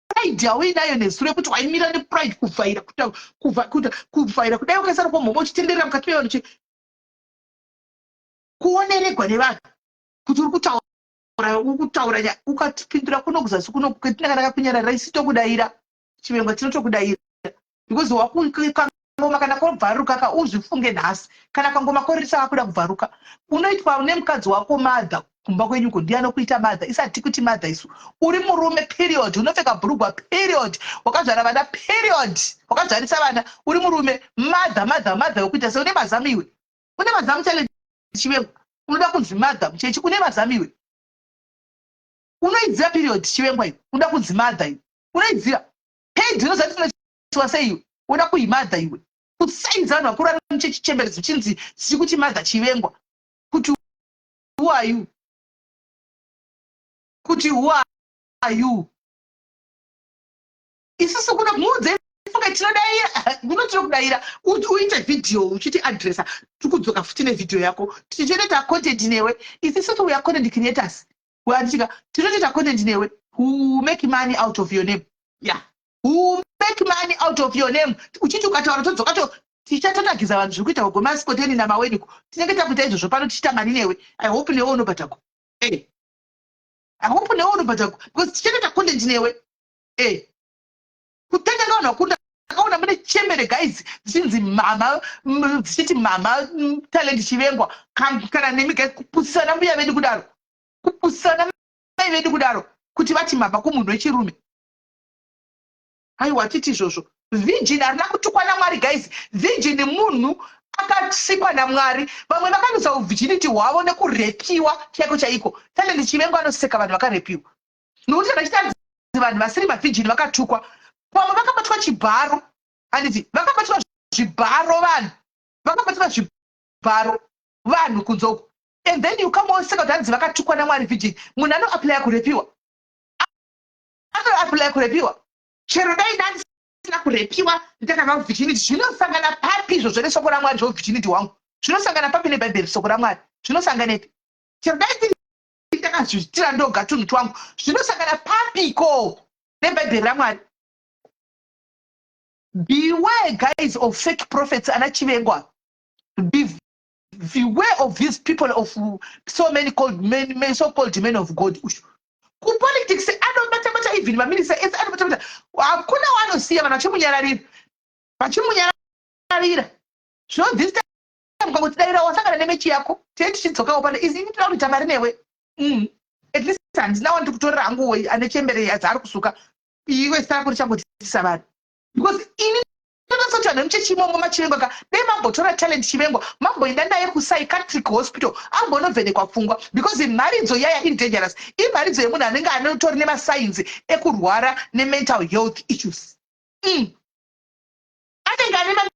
Pride yauinayo nezuro yekuti waimira nepride, kuvhaira, kuvhaira kudai, wakaisara kwamhomho, uchitenderera mukati mevanhu, kuoneregwa nevanhu kuti uri kutaura, uri kutaura. Ukatipindura kuno kuzasi kuno ketinaka kunyarara, isi tokudaira. Chivengwa, tinotokudaira because wakangoma kana kobvaruka ka, uzvifunge nhasi. Kana kangoma korisa akuda kubvaruka, unoitwa nemukadzi wako mother kumba kwenyuko. Ndiye anokuita mother. Isati kuti mother isu. Uri murume, period. Unopfeka bhurugwa, period. Wakazvara vana, period. Wakazvarisa vana, uri murume. Mother, mother, mother wekuita se une mazamu iwe, une mazamu. Challenge Chivengwa, unoda kunzi mother muchechi, une mazamu iwe. Unoidziva period, Chivengwa iwe. Unoda kunzi mother iwe, unoidziva pedi unozati tinochiwa sei iwe? Unoda kuimother iwe, kusaidza vanhu vakuru vari muchechi, chembere dzichinzi dzichikuti mother Chivengwa. Kuti who are you? Kuti who are you? Isusu kuno muudze funga tinodaira kuno, tinokudaira. Uite vhidhiyo uchiti addressa, tikudzoka futi nevhidhiyo yako, tichitoita content newe. Isusu we are content creators. Wandichika tinotoita content newe, who make money out of your name. Yeah, who make money out of your name. Uchiti ukataura todzoka to tichatotagiza vanhu zviri kuita gomasikoteni namaweniko. Tinenge takuita izvozvo pano, tichiita mari newe. I hope newe unobhadhako. I hope newe unobhadhako because tichatoita content newe. Kutanga vanhu vakuru, ndakaona mune chembere guys dzichinzi mama, dzichiti mama Talent Chivengwa. Kana nemi guys, kupusisana mbuya vedu kudaro, kupusisana mai vedu kudaro, kuti vati mama kumunhu wechirume. Aiwa, titi izvozvo. Virgin harina kutukwa naMwari guys. Virgin munhu akasikwa naMwari. Vamwe vakaluza uvirginity hwavo nekurepiwa chaiko chaiko. Talent Chivengwa anoseka vanhu vakarepiwa, nokuti kana chitanzi vanhu vasiri mavirgin vakatukwa, pamwe vakabatwa chibharo, handiti? Vakabatwa zvibharo vanhu, vakabatwa zvibharo vanhu kunze uku, and then you come oseka kuti hanzi vakatukwa naMwari. Virgin, munhu anoapplya kurepiwa, anoapplya kurepiwa. Chero dai ndandisina kurepiwa, ndakava virginity, zvinosangana papi izvozvo nesoko raMwari? Zvovirginity hwangu zvinosangana papi neBhaibheri, soko raMwari? Zvinosanganepi? Chero dai ndiri ndakazviitira ndoga tunhu twangu, zvinosangana papiko neBhaibheri raMwari? Beware guys of fake prophets ana Chivengwa. Beware of these people, of so many called men, men, so called men of God. Ushu kupolitics anobatabata, even maminista ese anobatabata, hakuna waanosiya. Vanhu vachimunyararira, vachimunyararira. Zvino this time kangotidarira, wasangana nemechi yako. Tee tichidzokawo pano izi, ini toda kuita mari newe. At least handina wandiri kutorera hangu ane chembere dzaari kusuka. Iwe zita rako richangotitisa vanhu because ini ndonasoti vanhu vemuchechi imomo maChivengwa ka, dai mambotora Talent Chivengwa, mamboenda naye kupsychiatric hospital, ambonovhenekwa pfungwa, because mharidzo yaya iri dangerous. Imharidzo yemunhu anenge anotori nemasigns ekurwara nemental health issues. Anenge ane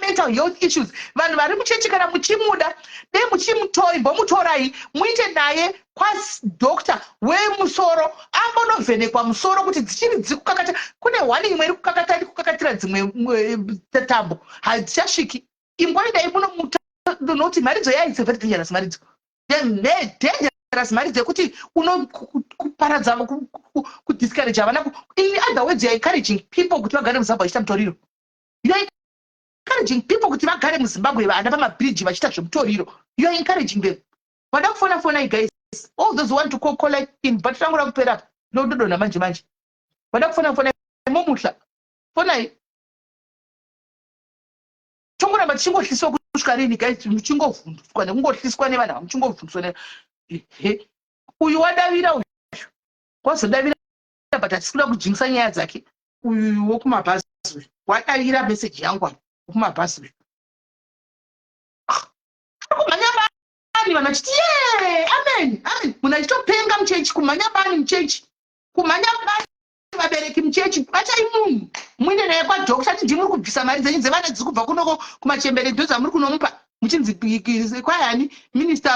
mental health issues. Vanhu vari muchechi, kana muchimuda, dei muchimutoimbomutorai muite naye kwadoctor wemusoro, ambonovhenekwa musoro kuti dzichiri dziri kukakata. Kune one imwe iri kukakata, iri kukakatira dzimwe tambo, hadzichasviki. Imboendai munomuta, nokuti mharidzo yayo it's a very dangerous mharidzo, dangerous mharidzo yekuti unokuparadza, kudiscourage vana. In other words, you are encouraging people kuti vagare muZimbabwe vachiita mutoriro. You are encouraging people kuti vagare muZimbabwe, vana pamabhiriji vachiita zvemutoriro. You are encouraging them. Vada kufona, fonai guys. All those who want to call, call in, but rangu rakupera, ndododona manje manje. Vada kufona, fonai. Momuhla, fonai. Tongoramba tichingohliswa kusvika rini guys? Muchingovhunduswa nekungohliswa nevanhu ava, muchingovhunduswa. He, uyu wadavira, uyu wazodavira, but hatisi kuda kujingisa nyaya dzake. Uyu wokumabhazi uyu wadavira meseji yangu apa, wokumabhazi uyu ari kumhanya bani, vanhu vachiti ye amen, amen, munhu achitopenga muchechi. Kumhanya bani muchechi, kumhanya bani. Vabereki muchechi, batai munhu, muinde naye kwadoctor. Ati ndimuri kubvisa mari dzenyu dzevana dziri kubva kunoko kumachembere, ndo dzamuri kunomupa. Muchinzi kwayani minister,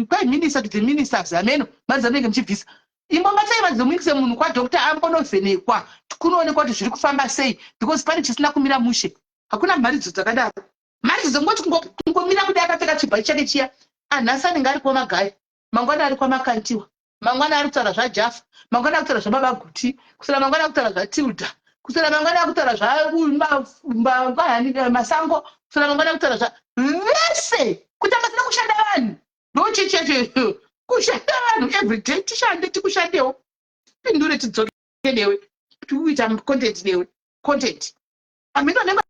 kwai minister to the ministers, ameno mari dzamunenge muchibvisa. Imbobatai mari dzomuindise munhu kwadoctor, ambonovhenekwa, kunoonekwa kuti zviri kufamba sei, because pane chisina kumira mushe. Hakuna mharidzo dzakadaro. Mharidzo dzongoti kungomira kudai akapfeka chibhachi chake chiya, anhasi anenge ari kwamagaya, mangwana ari kwamakantiwa, mangwana ari kutaura zvaJafa, mangwana ari kutaura zvababa Guti, kusera mangwana ari kutaura zvaTilda, kusera mangwana ari kutaura zvamasango, kusera mangwana ari kutaura zva vese. Kutanga sina kushanda vanhu, ndochechi yacho kushanda vanhu everyday. Tishande, tikushandewo, tipindure, tidzoke newe, tikuita content newe. Content amene anenge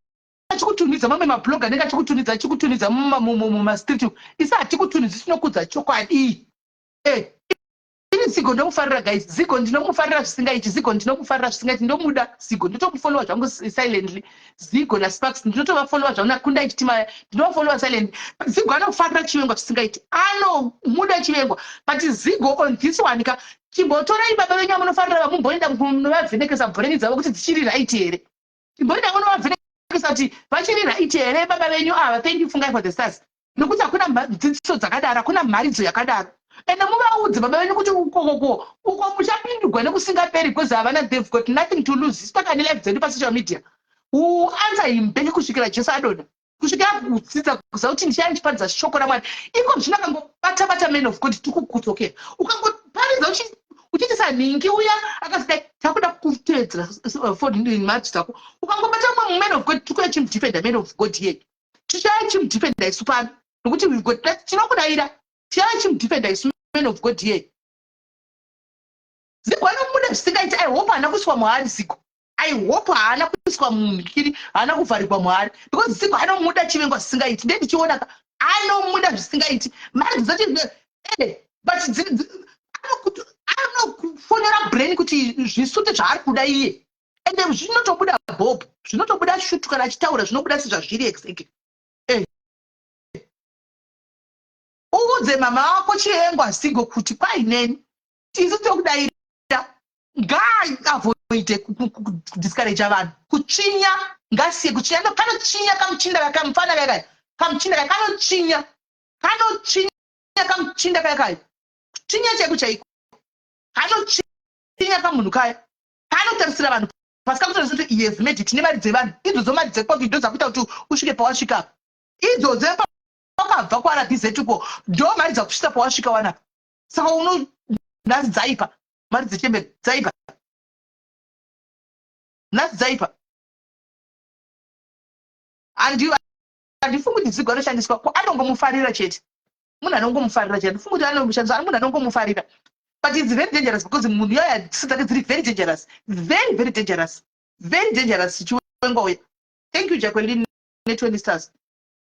achikutunidza, mamwe mablog anenge achikutunidza, achikutunidza mumastreet. Isi hatikutunidzi, tinokudza chokwadi. Ini Zigo ndomufarira, guys. Zigo ndinomufarira zvisingaiti. Zigo ndinomufarira zvisingaiti. Ndomuda Zigo, ndotomufollowa zvangu silently. Zigo naSparks ndinotovafollowa zvangu, nakunda ichitima ndinovafollowa silently. Zigo anofarira Chivengwa zvisingaiti, anomuda Chivengwa. But Zigo, on this one ka, chimbotorai baba venyu vamunofarira, vamumboenda munovavhenekesa brain dzavo kuti dzichiri right here. Chimboenda munovavhenekesa kuti vachiri right here baba venyu ava. Thank you, Fungai, for the stars. Nokuti hakuna dzidziso dzakadaro, hakuna mharidzo yakadaro. Ende muvaudze baba venyu kuti ukokoko uko muchapindugwa nekusingaperi, because havana, they've got nothing to lose. Isu takane life dzedu pasocial media. Answer him back kusvikira Jesu adonha, kusvikira kudzidza kuziva kuti ndichaya ndichiparidza shoko raMwari. Iko zvino akangobata bata man of God, tikukudzokera. Ukangoparidza uchiitisa nhingi uya akazidai, takuda kuteedzera mari dzako. Ukangobata mumwe man of God, tikuya chimudefenda man of God yedu. Tichaya chimudefenda isu pano, nokuti we've got tinokudayira. Tichaya chimudefenda isu man of God yedu. Zigo anomuda zvisingaiti. I hope haana kuiswa muhari Zigo. I hope haana kuiswa mumhikiri, haana kuvharigwa muhari, because Zigo anomuda Chivengwa zvisingaiti. Nde ndichiona ka, anomuda zvisingaiti. Mari dzacho but anokufonera brain kuti zvisute zvaari kuda iye, ende zvinotobuda bob, zvinotobuda shutu. Kana achitaura zvinobuda sezvazviri exactly. Uudze mama wako Chivengwa, Zigo, kuti kwaineni isu tokudayira. Ngaavoide kudiscourage vanhu kutsvinya, ngasiye kutsvinya. Kanotsvinya kamuchinda kamufana kaya kaya, kamuchinda kaya kanotsvinya, kanotsvinya kamuchinda kaya kaya, kutsvinya chaiko chaiko. Kanotsvinya kamunhu kaya, kanotarisira vanhu pasi, kakutarisa kuti he has made it nemari dzevanhu idzodzo. Mari dzekwaku ndo dzakuita kuti usvike pawasvika idzodzo. Wakabva kwaRBZ uko, ndo mari dzakusvika pawasvika wanapa. Saka uno nhasi dzaipa mari dzechemberi, dzaipa nhasi, dzaipa. Handifungi kuti Zigo anoshandiswa. Anongomufarira chete, munhu anongomufarira chete. Handifungi kuti anoshandiswa, munhu anongomufarira. But it's very dangerous, because munhu yaya dziso dzake dziri very dangerous, very very dangerous, very dangerous Chiwenga uya. Thank you, Jacqueline, ne20 stars.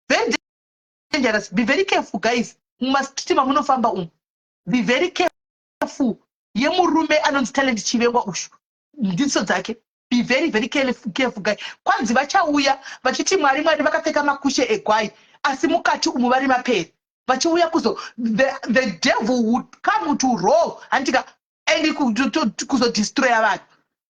Very dangerous. Be very careful, guys, mumastreet mamunofamba umu. Be very careful yemurume anonzi Talent Chivengwa ushu, ndidzo dzake. Be very very careful, guy. Kwanzi vachauya vachiti Mwari, Mwari, vakapfeka makushe egwai, asi mukati umu vari mapere vachiuya kuzo the devil would come to roll, handika, and kuzodestroya vanhu.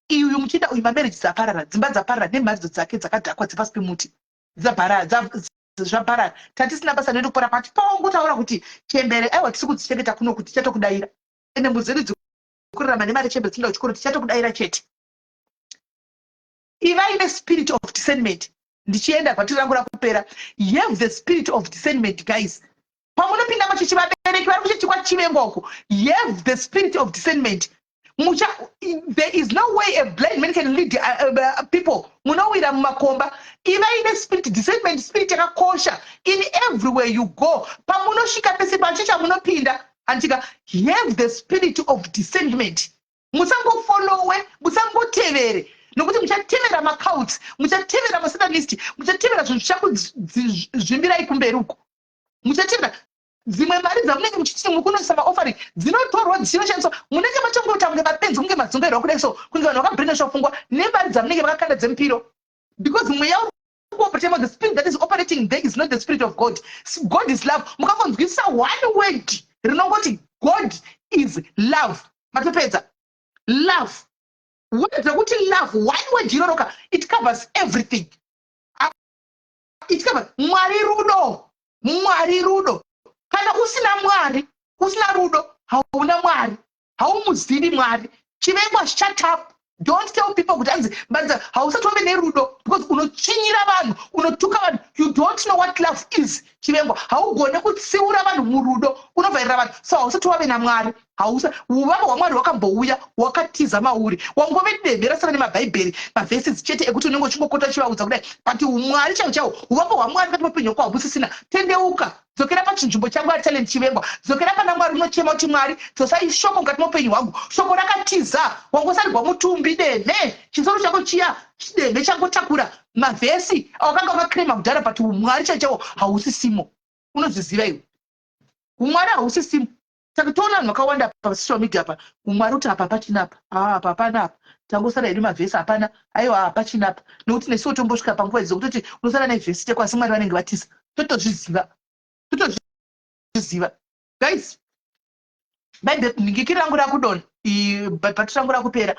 Iyu muchinda uyu, mamarriage dzaparara, dzimba dzaparara nemharidzo dzake dzakadhakwa dzepasi pemuti. Zvaparara. Tatisina basa nendokupora pati pawangotaura kuti chembere, aiwa, tisi kudzichengeta kuno, kuti tichatokudayira. Ende mbudzi dzedu dzikurarama nemari, chembere dzinoda kuchikoro, tichatokudayira chete. Ivai nespirit of discernment. Ndichienda, bhatiri rangu rakupera. Have the spirit of discernment, guys, pamunopinda machechi. Vabereki vari kuchechi kwaChivengwa uko, have the spirit of discernment. Mucha, there is no way a blind man can lead people. Munowira mumakomba. Ivai nespirit discernment, spirit yakakosha in everywhere you go. Pamunosvika pese, pachechi amunopinda, handika, have the spirit of discernment. Musangofollowe, musangotevere, nokuti muchatevera macults, muchatevera masatanist, muchatevera zvinhu zvichakuzvimbirai kumberi uko. Muchatevera dzimwe mari dzamunenge muchiti mukunoisa maoffering, dzinotorwa dzichinoshandiswa. Munenge matongoita kunge mapenzi, kunge madzungairwa kudai so, kunge vanhu vakabrainwashwa pfungwa nemari dzamunenge vakakanda dzemupiro, because mweya kuoperate, the spirit that is operating there is not the spirit of God. God is love. Mukangonzwisisa one word rinongoti "God is love", matopedza. Love, word rekuti love, one word iroroka, it covers everything. It covers. Mwari rudo. Mwari rudo. Kana usina Mwari, usina rudo, hauna Mwari. Haumuzivi Mwari. Chivengwa, shut up. Don't tell people kuti anzi banza hausati wave nerudo because unotsvinyira vanhu, unotuka vanhu. You don't know what love is. Chivengwa, haugone kutsiura vanhu murudo, unovhairira vanhu. So hausati wave naMwari. Hausa uvava hwaMwari hwakambouya wakatiza mauri. Wangove deme rasara nemabhaibheri, mavhesi chete ekuti unenge uchingokota uchivaudza kudai. But Mwari chaiwo chaiwo, uvava hwaMwari mukati meupenyu hwako hausisina. Tendeuka. Dzokera pachinzvimbo changu aTalent Chivengwa. Dzokera pana Mwari unochema kuti Mwari, dzosai shoko mukati meupenyu hwangu. Shoko rakatiza. Wangosarigwa mutumbi deme. Chisoro chako chiya chideme changotakura mavhesi awakanga wakakrema kudhara but uMwari chaiwo chaiwo hausisimo. Unozviziva iwe. UMwari hausisimo. Saka toona vanhu vakawanda pasocial media apa, uMwari kuti apa hapachina apa, haa apa hapana apa, tangosara hedu mavhesi hapana, aiwa hapachina apa. Nekuti nesuwo tombosvika panguva idzo kutoti unosara nevhesi cheko asi Mwari vanenge vatiza. Totozviziva. Totozviziva. Guys, Bible nhingikiri rangu rakudonha, bhatiri rangu rakupera.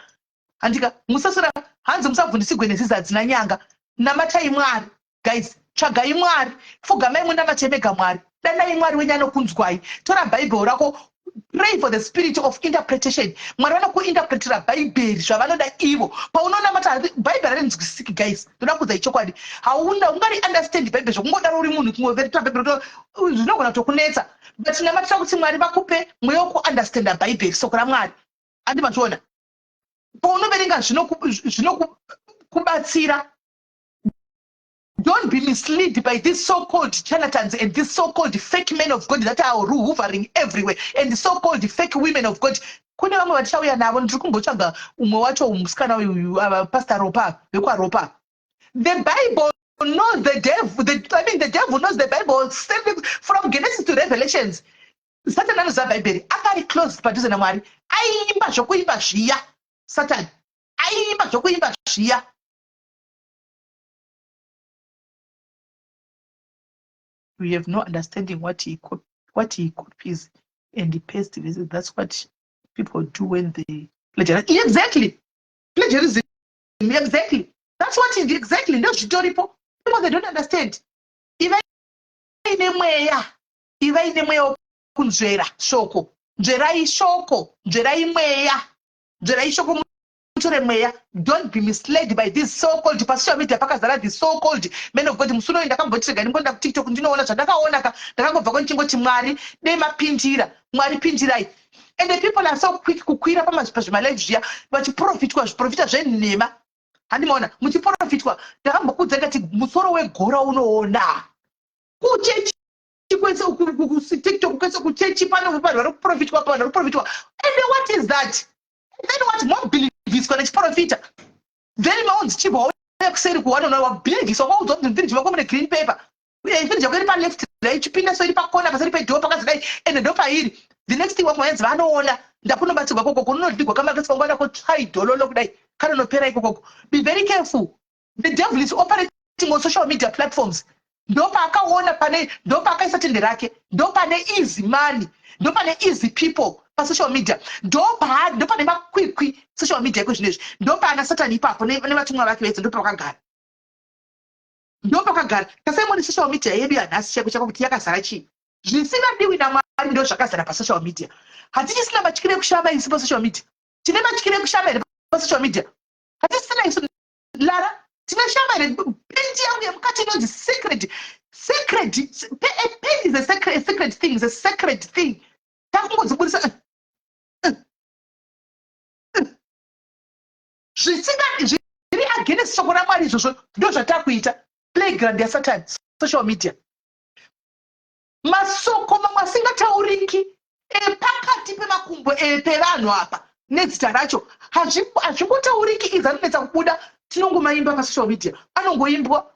Handika musasara hanzi musabvundisigwe nezizi hadzina nyanga. Namatai Mwari. Guys, tsvagai Mwari. Pfugamai munamate mega Mwari. Danai Mwari wenyu anokunzwai. Tora Bible rako pray for the spirit of interpretation. Mwari vanokuinterpretera Bhaibheri zvavanoda ivo. Paunonamata Bhaibheri harinzwisisiki guys. Ndoda kuudzai chokwadi. Hauna ungari understand Bhaibheri zvokungodaro uri munhu kungoverenga Bhaibheri zvinogona kutokunetsa. But namatira kuti Mwari vakupe mweya wekuunderstanda Bhaibheri soko raMwari. Andi mazviona? Paunoverenga zvinokubatsira. Don't be misled by these so-called charlatans and these so-called fake men of God that are hovering everywhere and so-called fake women of God. Kune vamwe vatichauya navo, ndiri kumbotsvaga umwe wacho musikana uyu, ava Pastor Ropa, vekwaRopa. The Bible knows the devil, the, I mean the devil knows the Bible from Genesis to Revelations. Satan anoziva Bhaibheri, akari close padhuze naMwari. Aiimba zvokuimba zviya, Satan. Aiimba zvokuimba zviya. We have no understanding what he copies and he pastes verses. That's what people do when they plagiarize. Exactly. Plagiarism. Exactly. That's what it exactly. Ndozvitoripo. People, they don't understand. Ivai nemweya. Ivai nemweya wokunzvera shoko. Nzverai shoko. Nzverai mweya. Nzverai shoko mutore mweya. Don't be misled by this so called pasocial media pakazara the so called men of God. Musi unoyu ndakamboti rega ndimboenda kuTikTok ndinoona zvandakaona ka. Ndakangobva ko ndichingoti Mwari dei mapindira. Mwari pindirai. And the people are so quick kukwira pazvimalive zviya vachiprofitwa zviprofita zvenhema. Handimaona muchiprofitwa. Ndakambokudza ndikati musoro wegora unoona. Kuchechi kwese kuTikTok kwese kuchechi pano vanhu vari kuprofitwa, vanhu vari kuprofitwa. And what is that? And then what? Mobhilivhiswa nechiprofita. Then maunzi chibva wauya kuseri kuwana wabhilivhiswa kwaudzwa kuti mufiriji mako mune green paper. Uye firiji yako iri paleft dai ichipinda so iri pakona paseri pedhoo pakazodai ende ndopairi. The next thing wakumaenzi vanoona ndakunobatsirwa koko kunodigwa kamakesi kangwana kotsvai dhololo kudai kanonopera ikokoko. Be very careful. The devil is operating on social media platforms. Ndopaakaona pane, ndopaakaisa tende rake, ndopane easy money, ndopane easy people pasocial media, ndopane makwikwi social media iko zvinezvi, ndopaana Satani ipapo nevatumwa vake vese ndopavakagara. Ndopakagara. Tasai muone social media yedu yanhasi chaiko chako kuti yakazara chii. Zvisingadiwi naMwari ndo zvakazara pasocial media. Hatichisina matyiro ekushama isu pasocial media. Tine matyiro ekushama here pasocial media? Hatisina isu Lara. Tine shama here? Pendi yangu yemukati inonzi sacred. Sacred. A pen is a sacred thing. It's a sacred thing. Takungodzibudisa. Zvisinga zviri against shoko raMwari izvozvo ndozvatakuita. Playground yaSatan, social media. Masoko mamwe asingatauriki epakati pemakumbo pevanhu apa nezita racho hazvingotauriki izi anonetsa kubuda. Tinongomaimba pasocial media, anongoimbwa,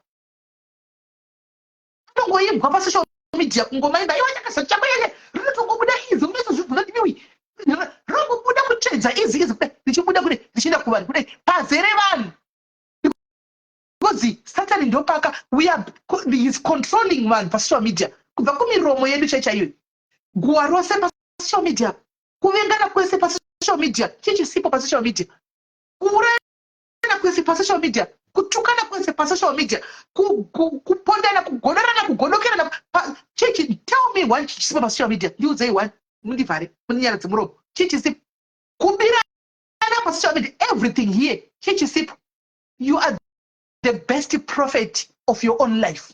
anongoimbwa pasocial media, kungomaimba iwe chakasa chako yeye rinotongobuda izi unoitozvibvunza kuti iwi rinongobuda kutsvedza izi izi kudai richibuda kudai richienda kuvanhu kudai pazere vanhu because Satani ndopaka we are he is controlling vanhu pasocial media kubva kumiromo yedu chai chaiyo. Guwa rose pasocial media, kuvengana kwese pasocial media, chii chisipo pasocial media, kuurayana kwese pasocial media. Kutukana kwese pasocial media, kupondana, kugonorana, kugonokerana. Chechi, tell me one chisipo pasocial media. Ndiudzei one, mundivhare, mundinyaradze muromo. Chii chisipo? Kubirana pasocial media, everything here. Chii chisipo? You are the best prophet of your own life.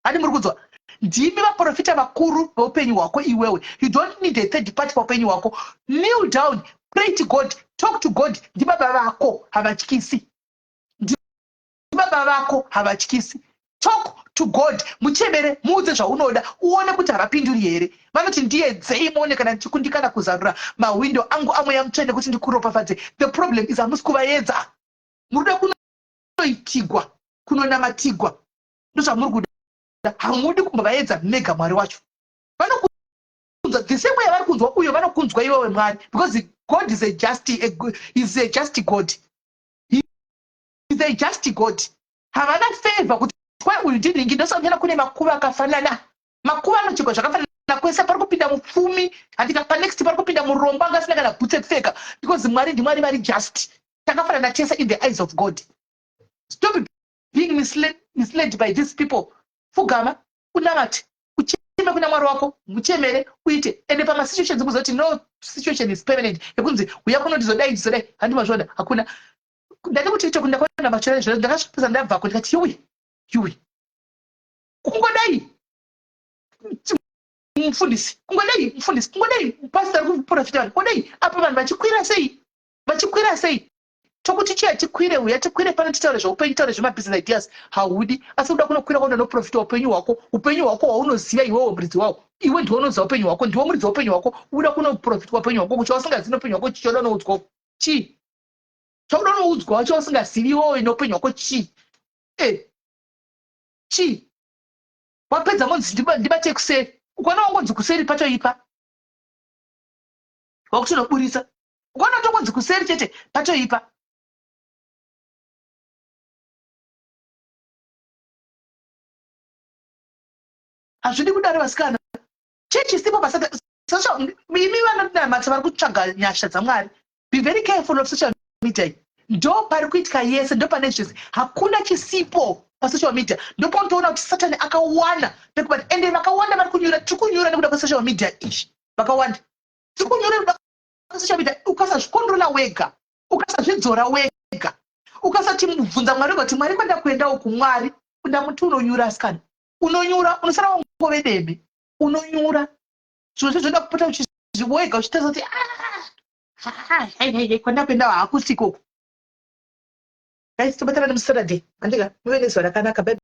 Handi muri kunzwa? Ndimi vaprofita vakuru veupenyu hwako iwewe. You don't need a third party paupenyu hwako. Kneel down, pray to God, talk to God. Ndibaba vako, havatyisi. Ndibaba vako, havatyisi. Talk to God, muchemere, muudze zvaunoda, uone kuti havapinduri here. Vanoti ndiyedzei muone kana ndichikundikana kuzarura mahwindo angu amweya mutsvene kuti ndikuropafadze. The problem is hamusi kuvaedza. Muri kuda kunoitigwa, kunonamatigwa. Ndozvamuri kuda. Hamudi kumbovaedza mega Mwari wacho. Vanokunzwa the same way vari kunzwa uyo, vanokunzwa iwewe Mwari, because God is a just, a, is a just God. He is a just God. Havana favor kuti kwa uyu ndinhingi, ndosangana kune makuva akafanana. Makuva anochekwa zvakafanana kwese. Pari kupinda mupfumi, handika, panext pari kupinda murombo anga asina kana bhutsu ekupfeka, because Mwari ndiMwari vari just. Takafanana tese in the eyes of God. Stop being misled by these people. Pfugama, unamate, ucheme kuna Mwari wako, muchemere, uite. Ende pamasituations kuzoti no situation is permanent, yekunzi uya kuno ndizodai ndizodai, handi mazvoda, hakuna. Ndati kuti TikTok ndakaona machora zviro, ndakasvipisa, ndabvako ndikati yuwi yuwi, kungodai mufundisi, kungodai mufundisi, kungodai pastor ari kuprofita vanhu, kungodai apa vanhu vachikwira sei, vachikwira sei, tokuti chiya tikwire, uya tikwire pano titaure zveupenyu, titaure zvemabusiness ideas. Haudi, asi uda kunokwira kwaunoda noprofita upenyu hwako, upenyu hwako hwaunoziva iwewe, muridzi wawo iwe ndiwe unoziva upenyu hwako, ndiwe muridzi weupenyu hwako. Uda kunoprofitwa upenyu hwako kuti wasingazivi neupenyu hwako, chichoda unoudzwa chii? Chauda unoudzwa wacho wasingazivi iwewe neupenyu hwako chii? E chii? Wapedza monzi ndibate kuseri, ukaona wangonzi kuseri patoipa, wakutonoburitsa. Ukaona tongonzi kuseri chete, patoipa. Hazvidi kudaro vasikana. Chechi sipo pasata social. Imi vanonamata vari kutsvaga nyasha dzaMwari, be very careful of social media. Ndo pari kuitika yese, ndo pane zvese. Hakuna chisipo pasocial media. Ndo paunotoona kuti Satani akawana pekubata. Ende vakawanda vari kunyura, tiri kunyura nekuda kwesocial media izvi. Vakawanda tiri kunyura nekuda kwesocial media. Ukasazvikondrola wega, ukasazvidzora wega, ukasati mubvunza Mwari wega kuti Mwari, kwanda kuenda uku, Mwari ndamuti, unonyura asikana, unonyura, unosara wangove deme, unonyura. Zvimwe zvo zvoda kupota wega uchitarisa kuti ah, kwanda kuenda hakusi ikoko. Guys, tobatana nemusaturday, andika? Muve nezuva rakanaka. Bye.